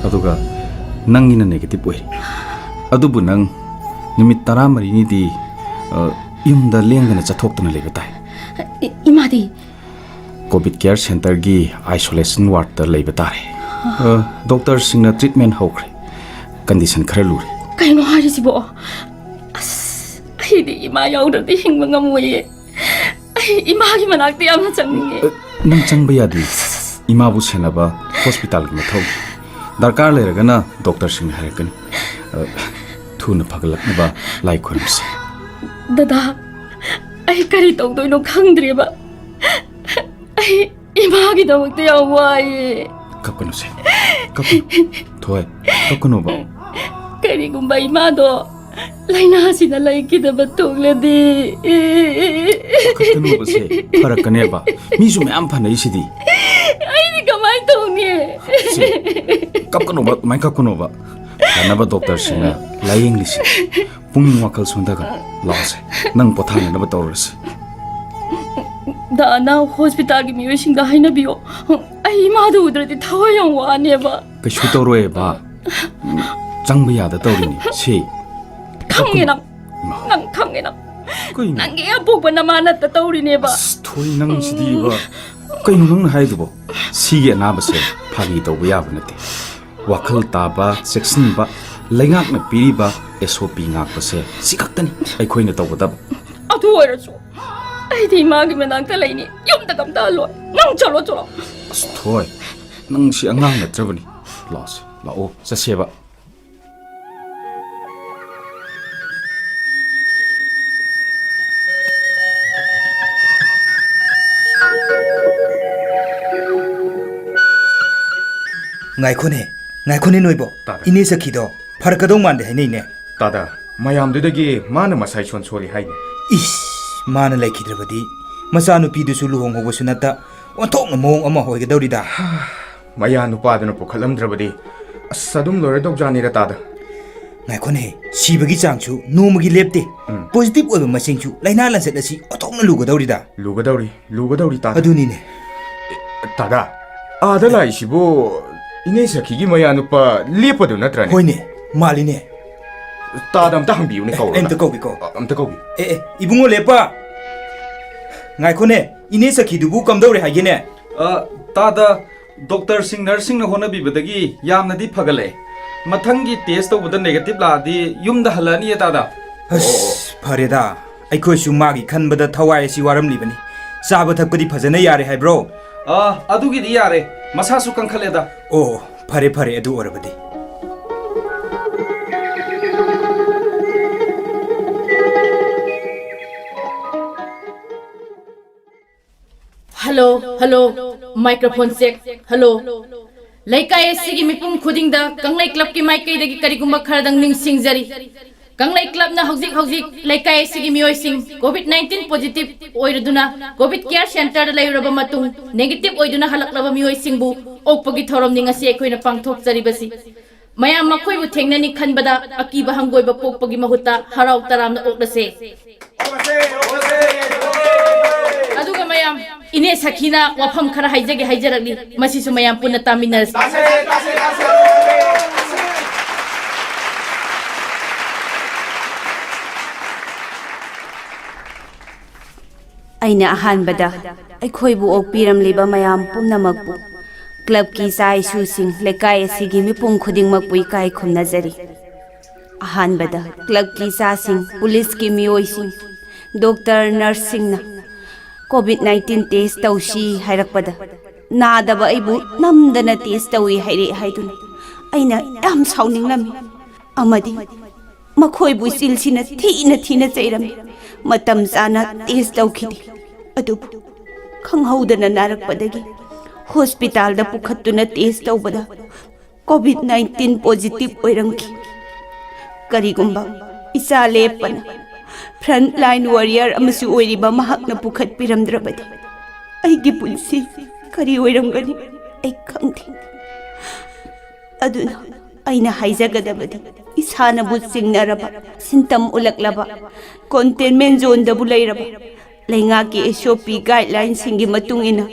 ꯑꯗꯨꯒ ꯅꯪꯒꯤꯅ ꯅꯦꯒꯦꯇꯤꯚ ꯑꯣꯏꯔꯤ꯫ ꯑꯗꯨꯕꯨ ꯅꯪ ꯅꯨꯃꯤꯠ ꯇꯔꯥꯃꯔꯤꯅꯤꯗꯤ, ꯑ, ꯌꯨꯝꯗ ꯂꯦꯡꯗꯅ ꯆꯠꯊꯣꯛꯇꯅ ꯂꯩꯕ ꯇꯥꯏ꯫ ꯏ-, ꯏꯃꯥꯗꯤ? ꯀꯣꯚꯤꯗ ꯀꯦꯌꯔ ꯁꯦꯟꯇꯔꯒꯤ ꯑꯥꯏꯁꯣꯂꯦꯁꯟ ꯋꯥꯔꯗꯇ ꯂꯩꯕ ꯇꯥꯔꯦ꯫ ꯑ, ꯗꯣꯛꯇꯔꯁꯤꯡꯅ ꯇ꯭ꯔꯤꯠꯃꯦꯟ ꯍꯧꯈ꯭ꯔꯦ꯫ ꯀꯟꯗꯤꯁꯟ ꯈꯔ ꯂꯨꯔꯦ꯫ ꯀꯩꯅꯣ ꯍꯥꯏꯔꯤꯁꯤꯕꯣ? ꯑꯁ, ꯑꯩꯗꯤ ꯏꯃꯥ ꯌꯥꯎꯗ꯭ꯔꯗꯤ ꯍꯤꯡꯕ ꯉꯝꯃꯣꯏꯌꯦ꯫ ꯑꯩ ꯏꯃꯥꯒꯤ ꯃꯅꯥꯛꯇ ꯌꯥꯝꯅ ꯆꯪꯅꯤꯡꯉꯦ꯫ ꯑ, ꯅꯪ ꯆꯪꯕ ꯌꯥꯗꯦ꯫ ꯏꯃꯥꯕꯨ ꯁꯦꯟꯅꯕ ꯍꯣꯁꯄꯤꯇꯥꯜꯒꯤ ꯃꯊꯧ꯫ ꯗꯔꯀꯥꯔ ꯂꯩꯔꯒꯅ ꯗꯣꯛꯇꯔꯁꯤꯡꯅ ꯍꯥꯏꯔꯛꯀꯅꯤ꯫ ꯑ, ꯊꯨꯅ ꯐꯒꯠꯂꯛꯅꯕ ꯂꯥꯏ ꯈꯨꯔꯨꯝꯁꯤ꯫ ꯗꯗꯥ, ꯑꯩ ꯀꯔꯤ ꯇꯧꯗꯣꯏꯅꯣ ꯈꯪꯗ꯭ꯔꯦꯕ꯫ ꯑꯩ ꯏꯃꯥꯒꯤꯗꯃꯛꯇ ꯌꯥꯝ ꯋꯥꯏꯌꯦ꯫ ꯀꯞꯀꯅꯨꯁꯦ, ꯀꯞꯀꯅꯨ꯫ ꯊꯣꯏ, ꯀꯞꯀꯅꯣꯕ꯫ ꯀꯔꯤꯒꯨꯝꯕ ꯏꯃꯥꯗꯣ ꯂꯥꯏꯅꯥꯁꯤꯅ ꯂꯩꯈꯤꯗꯕ ꯊꯣꯛꯂꯗꯤ? ꯄꯥꯈꯠꯀꯅꯣꯕꯁꯦ, ꯐꯔꯛꯀꯅꯦꯕ꯫ ꯃꯤꯁꯨ ꯃꯌꯥꯝ ꯐꯅꯩꯁꯤꯗꯤ꯫ ꯑꯩꯗꯤ ꯀꯃꯥꯏꯅ ꯇꯧꯅꯤ? ꯁꯦ, ꯀꯞꯀꯅꯣꯕ, ꯑꯗꯨꯃꯥꯏꯅ ꯀꯞꯀꯅꯣꯕ꯫ ꯐꯅꯕ ꯗꯣꯛꯇꯔꯁꯤꯡꯅ ꯂꯥꯌꯦꯡꯂꯤꯁꯤ꯫ ꯄꯨꯛꯅꯤꯡ ꯋꯥꯈꯜ ꯁꯣꯟꯊꯒꯅꯨ꯫ ꯂꯥꯛꯑꯣꯁꯦ, ꯅꯪ ꯄꯣꯊꯥꯅꯅꯕ ꯇꯧꯔꯁꯤ꯫ ꯗꯥꯅ ꯍꯣꯁꯄꯤꯇꯥꯜꯒꯤ ꯃꯤꯑꯣꯏꯁꯤꯡꯗ ꯍꯥꯏꯅꯕꯤꯌꯣ꯫ ꯑꯩ ꯏꯃꯥꯗꯨ ꯎꯗ꯭ꯔꯗꯤ ꯊꯋꯥꯏ ꯌꯥꯝ ꯋꯥꯅꯦꯕ꯫ ꯀꯩꯁꯨ ꯇꯧꯔꯣꯏꯕ꯫ ꯎꯝ, ꯆꯪꯕ ꯌꯥꯗ ꯇꯧꯔꯤꯅꯤ ꯁꯤ꯫ ꯈꯪꯉꯦ ꯅꯪ꯫ ꯏꯃꯥ꯫ ꯅꯪ ꯈꯪꯉꯦ ꯅꯪ꯫ ꯀꯩꯅꯣ? ꯅꯪꯒꯤ ꯑꯄꯣꯛꯄ ꯅꯃꯥ ꯅꯠꯇ ꯇꯧꯔꯤꯅꯦꯕ꯫ ꯑꯁ, ꯊꯣꯏ, ꯅꯪꯁꯤꯗꯤꯕ꯫ ꯀꯩꯅꯣ ꯅꯪꯅ ꯍꯥꯏꯗꯨꯕꯣ? ꯁꯤꯒꯤ ꯑꯅꯥꯕꯁꯦ ꯐꯥꯒꯤ ꯇꯧꯕ ꯌꯥꯕ ꯅꯠꯇꯦ꯫ ꯋꯥꯈꯜ ꯇꯥꯕ, ꯆꯦꯛꯁꯤꯟꯕ, ꯂꯩꯉꯥꯛꯅ ꯄꯤꯔꯤꯕ S O P ꯉꯥꯛꯄꯁꯦ ꯁꯤ ꯈꯛꯇꯅꯤ ꯑꯩꯈꯣꯏꯅ ꯇꯧꯒꯗꯕ꯫ ꯑꯗꯨ ꯑꯣꯏꯔꯁꯨ ꯑꯩꯗꯤ ꯏꯃꯥꯒꯤ ꯃꯅꯥꯛꯇ ꯂꯩꯅꯤ꯫ ꯌꯨꯝꯗ ꯀꯝꯇ ꯍꯜꯂꯣꯏ꯫ ꯅꯪ ꯆꯠꯂꯣ, ꯆꯠꯂꯣ꯫ ꯑꯁ, ꯊꯣꯏ, ꯅꯪ ꯁꯤ ꯑꯉꯥꯡ ꯅꯠꯇ꯭ꯔꯕꯅꯤ꯫ ꯂꯥꯛꯑꯣꯁꯦ, ꯂꯥꯛꯑꯣ, ꯆꯠꯁꯦꯕ꯫ ꯉꯥꯏꯈꯣꯅꯦ, ꯉꯥꯏꯈꯣꯅꯦ ꯅꯣꯏꯕꯣ꯫ ꯇꯥꯗꯦ꯫ ꯏꯅꯦ ꯁꯈꯤꯗꯣ ꯐꯔꯛꯀꯗꯧ ꯃꯥꯟꯗꯦ ꯍꯥꯏꯅꯩꯅꯦ꯫ ꯇꯥꯗ, ꯃꯌꯥꯝꯗꯨꯗꯒꯤ ꯃꯥꯅ ꯃꯁꯥ ꯏꯁꯣꯟ ꯁꯣꯜꯂꯤ ꯍꯥꯏꯅꯦ꯫ ꯏꯁ, ꯃꯥꯅ ꯂꯩꯈꯤꯗ꯭ꯔꯕꯗꯤ ꯃꯆꯥꯅꯨꯄꯤꯗꯨꯁꯨ ꯂꯨꯍꯣꯡꯍꯧꯕꯁꯨ ꯅꯠꯇ ꯑꯣꯟꯊꯣꯛꯅ ꯃꯑꯣꯡ ꯑꯃ ꯑꯣꯏꯒꯗꯧꯔꯤꯗ꯫ ꯃꯌꯥ ꯅꯨꯄꯥꯗꯨꯅ ꯄꯨꯈꯠꯂꯝꯗ꯭ꯔꯕꯗꯤ ꯑꯁ ꯑꯗꯨꯝ ꯂꯣꯏꯔꯗꯧꯖꯥꯠꯅꯤꯗ ꯇꯥꯗ꯫ ꯉꯥꯏꯈꯣꯅꯦ, ꯁꯤꯕꯒꯤ ꯆꯥꯡꯁꯨ ꯅꯣꯡꯃꯒꯤ ꯂꯦꯞꯇꯦ꯫ ꯎꯝ꯫ ꯄꯣꯖꯤꯇꯤꯚ ꯑꯣꯏꯕ ꯃꯁꯤꯡꯁꯨ ꯂꯥꯏꯅꯥ ꯂꯟꯆꯠ ꯑꯁꯤ ꯑꯣꯟꯊꯣꯛꯅ ꯂꯨꯒꯗꯧꯔꯤꯗ꯫ ꯂꯨꯒꯗꯧꯔꯤ, ꯂꯨꯒꯗꯧꯔꯤ ꯇꯥꯗ꯫ ꯑꯗꯨꯅꯤꯅꯦ꯫ ꯇꯥꯗ, ꯑꯥꯗ ꯂꯥꯛꯏꯁꯤꯕꯨ ꯏꯅꯦ ꯁꯈꯤꯒꯤ ꯃꯌꯥ ꯅꯨꯄꯥ ꯂꯦꯞꯄꯗꯨ ꯅꯠꯇ꯭ꯔꯅꯦ? ꯍꯣꯏꯅꯦ, ꯃꯥꯜꯂꯤꯅꯦ꯫ ꯇꯥꯗ ꯑꯝꯇ ꯍꯪꯕꯤꯌꯨꯅꯦ, ꯑꯦ, ꯀꯧꯔꯣꯅ꯫ ꯑꯩ ꯑꯝꯇ ꯀꯧꯒꯦꯀꯣ꯫ ꯑ, ꯑꯝꯇ ꯀꯧꯕꯤ꯫ ꯑꯦ, ꯑꯦ, ꯏꯕꯨꯡꯉꯣ ꯂꯦꯞꯄ! ꯉꯥꯏꯈꯣꯅꯦ, ꯏꯅꯦ ꯁꯈꯤꯗꯨꯕꯨ ꯀꯝꯗꯧꯔꯦ ꯍꯥꯏꯒꯦꯅꯦ? ꯑ, ꯇꯥꯗ, ꯗꯣꯛꯇꯔꯁꯤꯡ, ꯅꯔꯁꯁꯤꯡꯅ ꯍꯣꯠꯅꯕꯤꯕꯗꯒꯤ ꯌꯥꯝꯅꯗꯤ ꯐꯒꯠꯂꯛꯑꯦ꯫ ꯃꯊꯪꯒꯤ ꯇꯦꯁ ꯇꯧꯕꯗ ꯅꯦꯒꯦꯇꯤꯚ ꯂꯥꯛꯑꯗꯤ ꯌꯨꯝꯗ ꯍꯜꯂꯛꯑꯅꯤꯌꯦ ꯇꯥꯗ꯫ ꯑꯁ, ꯐꯔꯦꯗ꯫ ꯑꯩꯈꯣꯏꯁꯨ ꯃꯥꯒꯤ ꯈꯟꯕꯗ ꯊꯋꯥꯏ ꯑꯁꯤ ꯋꯥꯔꯝꯂꯤꯕꯅꯤ꯫ ꯆꯥꯕ ꯊꯛꯄꯗꯤ ꯐꯖꯅ ꯌꯥꯔꯦ ꯍꯥꯏꯕ꯭ꯔꯣ? ꯑꯥ, ꯑꯗꯨꯒꯤꯗꯤ ꯌꯥꯔꯦ꯫ ꯃꯁꯥꯁꯨ ꯀꯟꯈꯠꯂꯦꯗ꯫ ꯑꯣ, ꯐꯔꯦ, ꯐꯔꯦ, ꯑꯗꯨ ꯑꯣꯏꯔꯕꯗꯤ꯫ Hello, hello, microphone check. Hello. ꯂꯩꯀꯥꯏ ꯑꯁꯤꯒꯤ ꯃꯤꯄꯨꯝ ꯈꯨꯗꯤꯡꯗ ꯀꯪꯂꯩ ꯀ꯭ꯂꯕꯀꯤ ꯃꯥꯏꯀꯩꯗꯒꯤ ꯀꯔꯤꯒꯨꯝꯕ ꯈꯔꯗꯪ ꯅꯤꯡꯁꯤꯡꯖꯔꯤ꯫ ꯀꯪꯂꯩ ꯀ꯭ꯂꯕꯅ ꯍꯧꯖꯤꯛ ꯍꯧꯖꯤꯛ ꯂꯩꯀꯥꯏ ꯑꯁꯤꯒꯤ ꯃꯤꯑꯣꯏꯁꯤꯡ ꯀꯣꯚꯤꯗ ꯅꯥꯏꯟꯇꯤꯟ ꯄꯣꯖꯤꯇꯤꯚ ꯑꯣꯏꯔꯗꯨꯅ ꯀꯣꯚꯤꯗ ꯀꯦꯌꯔ ꯁꯦꯟꯇꯔꯗ ꯂꯩꯔꯨꯔꯕ ꯃꯇꯨꯡ ꯅꯦꯒꯦꯇꯤꯚ ꯑꯣꯏꯗꯨꯅ ꯍꯜꯂꯛꯂꯕ ꯃꯤꯑꯣꯏꯁꯤꯡꯕꯨ ꯑꯣꯛꯄꯒꯤ ꯊꯧꯔꯝꯅꯤ ꯉꯁꯤ ꯑꯩꯈꯣꯏꯅ ꯄꯥꯡꯊꯣꯛꯆꯔꯤꯕꯁꯤ꯫ ꯃꯌꯥꯝ ꯃꯈꯣꯏꯕꯨ ꯊꯦꯡꯅꯅꯤ ꯈꯟꯕꯗ ꯑꯀꯤꯕ ꯍꯪꯒꯣꯏꯕ ꯄꯣꯛꯄꯒꯤ ꯃꯍꯨꯠꯇ ꯍꯔꯥꯎ ꯇꯔꯥꯝꯅ ꯑꯣꯛꯂꯁꯦ꯫ ꯑꯗꯨꯒ ꯃꯌꯥꯝ, ꯏꯅꯦ ꯁꯈꯤꯅ ꯋꯥꯐꯝ ꯈꯔ ꯍꯥꯏꯖꯒꯦ ꯍꯥꯏꯖꯔꯛꯂꯤ, ꯃꯁꯤꯁꯨ ꯃꯌꯥꯝ ꯄꯨꯟꯅ ꯇꯥꯃꯤꯟꯅꯔꯁꯤ꯫ ꯑꯩꯅ ꯑꯍꯥꯟꯕꯗ ꯑꯩꯈꯣꯏꯕꯨ ꯑꯣꯛꯄꯤꯔꯝꯂꯤꯕ ꯃꯌꯥꯝ ꯄꯨꯝꯅꯃꯛꯄꯨ, ꯀ꯭ꯂꯕꯀꯤ ꯏꯆꯥ ꯏꯁꯨꯁꯤꯡ, ꯂꯩꯀꯥꯏ ꯑꯁꯤꯒꯤ ꯃꯤꯄꯨꯝ ꯈꯨꯗꯤꯡꯃꯛꯄꯨ ꯏꯀꯥꯏ ꯈꯨꯝꯅꯖꯔꯤ꯫ ꯑꯍꯥꯟꯕꯗ ꯀ꯭ꯂꯕꯀꯤ ꯏꯆꯥꯁꯤꯡ, ꯄꯨꯂꯤꯁꯀꯤ ꯃꯤꯑꯣꯏꯁꯤꯡ, ꯗꯣꯛꯇꯔ, ꯅꯔꯁꯁꯤꯡꯅ ꯀꯣꯚꯤꯗ ꯅꯥꯏꯟꯇꯤꯟ ꯇꯦꯁ ꯇꯧꯁꯤ ꯍꯥꯏꯔꯛꯄꯗ, ꯅꯥꯗꯕ ꯑꯩꯕꯨ ꯅꯝꯗꯅ ꯇꯦꯁ ꯇꯧꯏ ꯍꯥꯏꯔꯛꯑꯦ ꯍꯥꯏꯗꯨꯅ ꯑꯩꯅ ꯌꯥꯝ ꯁꯥꯎꯅꯤꯡꯂꯝꯃꯤ꯫ ꯑꯃꯗꯤ ꯃꯈꯣꯏꯕꯨ ꯏꯆꯤꯜꯁꯤꯅ ꯊꯤꯅ ꯊꯤꯅ ꯆꯩꯔꯝꯃꯤ꯫ ꯃꯇꯝ ꯆꯥꯅ ꯇꯦꯁ ꯇꯧꯈꯤꯗꯦ꯫ ꯑꯗꯨꯕꯨ ꯈꯪꯍꯧꯗꯅ ꯅꯥꯔꯛꯄꯗꯒꯤ ꯍꯣꯁꯄꯤꯇꯥꯜꯗ ꯄꯨꯈꯠꯇꯨꯅ ꯇꯦꯁ ꯇꯧꯕꯗ ꯀꯣꯚꯤꯗ ꯅꯥꯏꯟꯇꯤꯟ ꯄꯣꯖꯤꯇꯤꯚ ꯑꯣꯏꯔꯝꯈꯤ꯫ ꯀꯔꯤꯒꯨꯝꯕ ꯏꯆꯥ ꯂꯦꯞꯄꯅ ꯐ꯭ꯔꯟꯠ ꯂꯥꯏꯟ ꯋꯥꯔꯤꯌꯔ ꯑꯃꯁꯨ ꯑꯣꯏꯔꯤꯕ ꯃꯍꯥꯛꯅ ꯄꯨꯈꯠꯄꯤꯔꯝꯗ꯭ꯔꯕꯗꯤ ꯑꯩꯒꯤ ꯄꯨꯟꯁꯤ ꯀꯔꯤ ꯑꯣꯏꯔꯝꯒꯅꯤ ꯑꯩ ꯈꯪꯗꯦ꯫ ꯑꯗꯨꯅ ꯑꯩꯅ ꯍꯥꯏꯖꯒꯗꯕꯗꯤ, ꯏꯁꯥꯅꯕꯨ ꯆꯤꯡꯅꯔꯕ, ꯁꯤꯟꯇꯝ ꯎꯠꯂꯛꯂꯕ, ꯀꯣꯟꯇꯦꯟꯃꯦꯟ ꯖꯣꯟꯗꯕꯨ ꯂꯩꯔꯕ, ꯂꯩꯉꯥꯛꯀꯤ ꯑꯦꯁ ꯑꯣ ꯄꯤ ꯒꯥꯏꯗꯂꯥꯏꯟꯁꯤꯡꯒꯤ ꯃꯇꯨꯡ ꯏꯟꯅ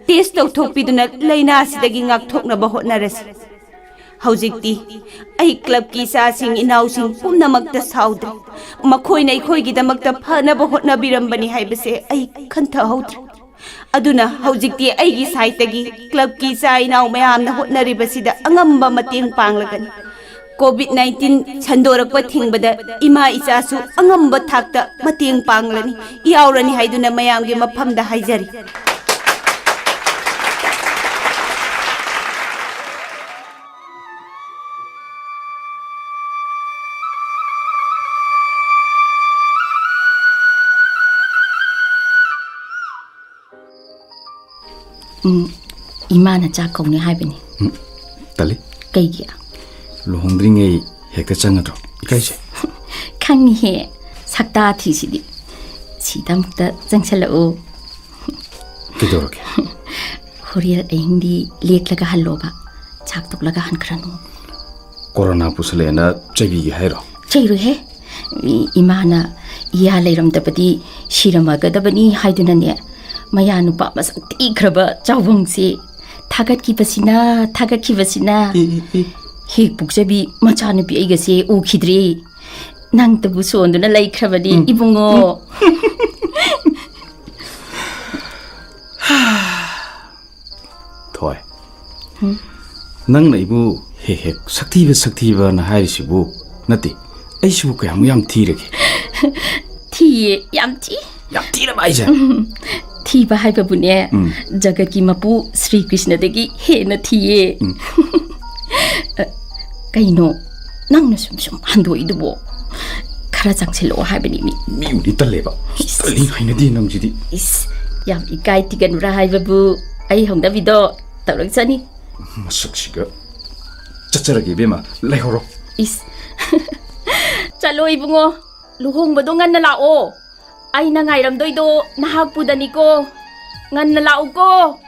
ꯇꯦꯁ ꯇꯧꯊꯣꯛꯄꯤꯗꯨꯅ ꯂꯥꯏꯅꯥ ꯑꯁꯤꯗꯒꯤ ꯉꯥꯛꯊꯣꯛꯅꯕ ꯍꯣꯠꯅꯔꯁꯤ꯫ ꯍꯧꯖꯤꯛꯇꯤ ꯑꯩ ꯀ꯭ꯂꯕꯀꯤ ꯏꯆꯥꯁꯤꯡ ꯏꯅꯥꯎꯁꯤꯡ ꯄꯨꯝꯅꯃꯛꯇ ꯁꯥꯎꯗ꯭ꯔꯦ꯫ ꯃꯈꯣꯏꯅ ꯑꯩꯈꯣꯏꯒꯤꯗꯃꯛꯇ ꯐꯅꯕ ꯍꯣꯠꯅꯕꯤꯔꯝꯕꯅꯤ ꯍꯥꯏꯕꯁꯦ ꯑꯩ ꯈꯟꯊꯍꯧꯗ꯭ꯔꯦ꯫ ꯑꯗꯨꯅ ꯍꯧꯖꯤꯛꯇꯤ ꯑꯩꯒꯤ ꯁꯥꯏꯠꯇꯒꯤ ꯀ꯭ꯂꯕꯀꯤ ꯏꯆꯥ ꯏꯅꯥꯎ ꯃꯌꯥꯝꯅ ꯍꯣꯠꯅꯔꯤꯕꯁꯤꯗ ꯑꯉꯝꯕ ꯃꯇꯦꯡ ꯄꯥꯡꯂꯒꯅꯤ꯫ ꯀꯣꯚꯤꯗ ꯅꯥꯏꯟꯇꯤꯟ ꯁꯟꯗꯣꯔꯛꯄ ꯊꯤꯡꯕꯗ ꯏꯃꯥ ꯏꯆꯥꯁꯨ ꯑꯉꯝꯕ ꯊꯥꯛꯇ ꯃꯇꯦꯡ ꯄꯥꯡꯂꯅꯤ, ꯌꯥꯎꯔꯅꯤ ꯍꯥꯏꯗꯨꯅ ꯃꯌꯥꯝꯒꯤ ꯃꯐꯝꯗ ꯍꯥꯏꯖꯔꯤ꯫ ꯎꯝ, ꯏꯃꯥꯅ ꯆꯥꯛ ꯀꯧꯅꯤ ꯍꯥꯏꯕꯅꯤ꯫ ꯎꯝ, ꯇꯜꯂꯤ꯫ ꯀꯩꯒꯤ? ꯂꯨꯍꯣꯡꯗ꯭ꯔꯤꯉꯩ ꯍꯦꯛꯇ ꯆꯪꯒꯗ꯭ꯔꯣ? ꯏꯀꯥꯏꯖꯩ꯫ ꯈꯪꯉꯤꯍꯦ, ꯁꯛꯇꯥ ꯊꯤꯁꯤꯗꯤ꯫ ꯁꯤꯗ ꯑꯃꯨꯛꯇ ꯆꯪꯁꯜꯂꯛꯎ꯫ ꯀꯩꯗꯧꯔꯒꯦ? ꯍꯣꯔꯦꯟ ꯑꯍꯤꯡꯗꯤ ꯂꯦꯛꯂꯒ ꯍꯜꯂꯣꯕ, ꯆꯥꯛ ꯇꯣꯛꯂꯒ ꯍꯟꯈ꯭ꯔꯅꯨ꯫ ꯀꯣꯔꯣꯅꯥ ꯄꯨꯁꯜꯂꯛꯑꯦꯅ ꯆꯩꯕꯤꯒꯦ ꯍꯥꯏꯔꯣ? ꯆꯩꯔꯣꯏꯍꯦ꯫ ꯃꯤ ꯏꯃꯥꯅ ꯏꯌꯥ ꯂꯩꯔꯝꯗꯕꯗꯤ ꯁꯤꯔꯝꯃꯒꯗꯕꯅꯤ ꯍꯥꯏꯗꯨꯅꯅꯦ, ꯃꯌꯥ ꯅꯨꯄꯥ ꯃꯁꯛ ꯊꯤꯈ꯭ꯔꯕ ꯆꯥꯎꯕꯪꯁꯦ ꯊꯥꯒꯠꯈꯤꯕꯁꯤꯅ, ꯊꯥꯒꯠꯈꯤꯕꯁꯤꯅ꯫ ꯑꯦ, ꯑꯦ, ꯑꯦ꯫ ꯍꯦꯛ ꯄꯣꯛꯆꯕꯤ ꯃꯆꯥꯅꯨꯄꯤ ꯑꯩꯒꯁꯦ ꯎꯈꯤꯗ꯭ꯔꯦ꯫ ꯅꯪꯇꯕꯨ ꯁꯣꯟꯗꯨꯅ ꯂꯩꯈ꯭ꯔꯕꯅꯤ, ꯎꯝ꯫ ꯏꯕꯨꯡꯉꯣ꯫ ꯊꯣꯏ, ꯎꯝ꯫ ꯅꯪꯅ ꯑꯩꯕꯨ ꯍꯦꯛ ꯍꯦꯛ "ꯁꯛꯊꯤꯕ, ꯁꯛꯊꯤꯕꯅ" ꯍꯥꯏꯔꯤꯁꯤꯕꯨ? ꯅꯠꯇꯦ, ꯑꯩꯁꯤꯕꯨ ꯀꯌꯥꯃꯨꯛ ꯌꯥꯝ ꯊꯤꯔꯒꯦ? ꯊꯤꯌꯦ, ꯌꯥꯝ ꯊꯤ꯫ ꯌꯥꯝ ꯊꯤꯔꯕ ꯍꯥꯏꯁꯦ? ꯎꯝ, ꯊꯤꯕ ꯍꯥꯏꯕꯕꯨꯅꯦ, ꯎꯝ꯫ ꯖꯒꯠꯀꯤ ꯃꯄꯨ ꯁ꯭ꯔꯤ ꯀ꯭ꯔꯤꯁꯅꯗꯒꯤ ꯍꯦꯟꯅ ꯊꯤꯌꯦ꯫ ꯎꯝ꯫ ꯑ, ꯀꯩꯅꯣ ꯅꯪꯅ ꯁꯨꯝ ꯁꯨꯝ ꯍꯟꯗꯣꯛꯏꯗꯨꯕꯣ? ꯈꯔ ꯆꯪꯁꯤꯜꯂꯛꯑꯣ ꯍꯥꯏꯕꯅꯤ ꯃꯤ꯫ ꯃꯤꯕꯨꯗꯤ ꯇꯜꯂꯦꯕ꯫ ꯏꯁ꯫ ꯇꯜꯂꯤ, ꯍꯩꯅꯗꯦ ꯅꯪꯁꯤꯗꯤ꯫ ꯏꯁ, ꯌꯥꯝ ꯏꯀꯥꯏ ꯊꯤꯒꯟꯕ꯭ꯔꯥ ꯍꯥꯏꯕꯕꯨ? ꯑꯩ ꯍꯧꯅꯕꯤꯗꯣ ꯇꯧꯔꯛꯆꯅꯤ꯫ ꯃꯁꯛꯁꯤꯒ꯫ ꯆꯠꯆꯔꯒꯦ, ꯏꯕꯦꯝꯃ, ꯂꯩꯍꯧꯔꯣ꯫ ꯏꯁ꯫ ꯆꯠꯂꯣ ꯏꯕꯨꯡꯉꯣ, ꯂꯨꯍꯣꯡꯕꯗꯣ ꯉꯟꯅ ꯂꯥꯛꯑꯣ꯫ ꯑꯩꯅ ꯉꯥꯏꯔꯝꯗꯣꯏꯗꯣ ꯅꯍꯥꯛꯄꯨꯗꯅꯤꯀꯣ꯫ ꯉꯟꯅ ꯂꯥꯛꯎꯀꯣ꯫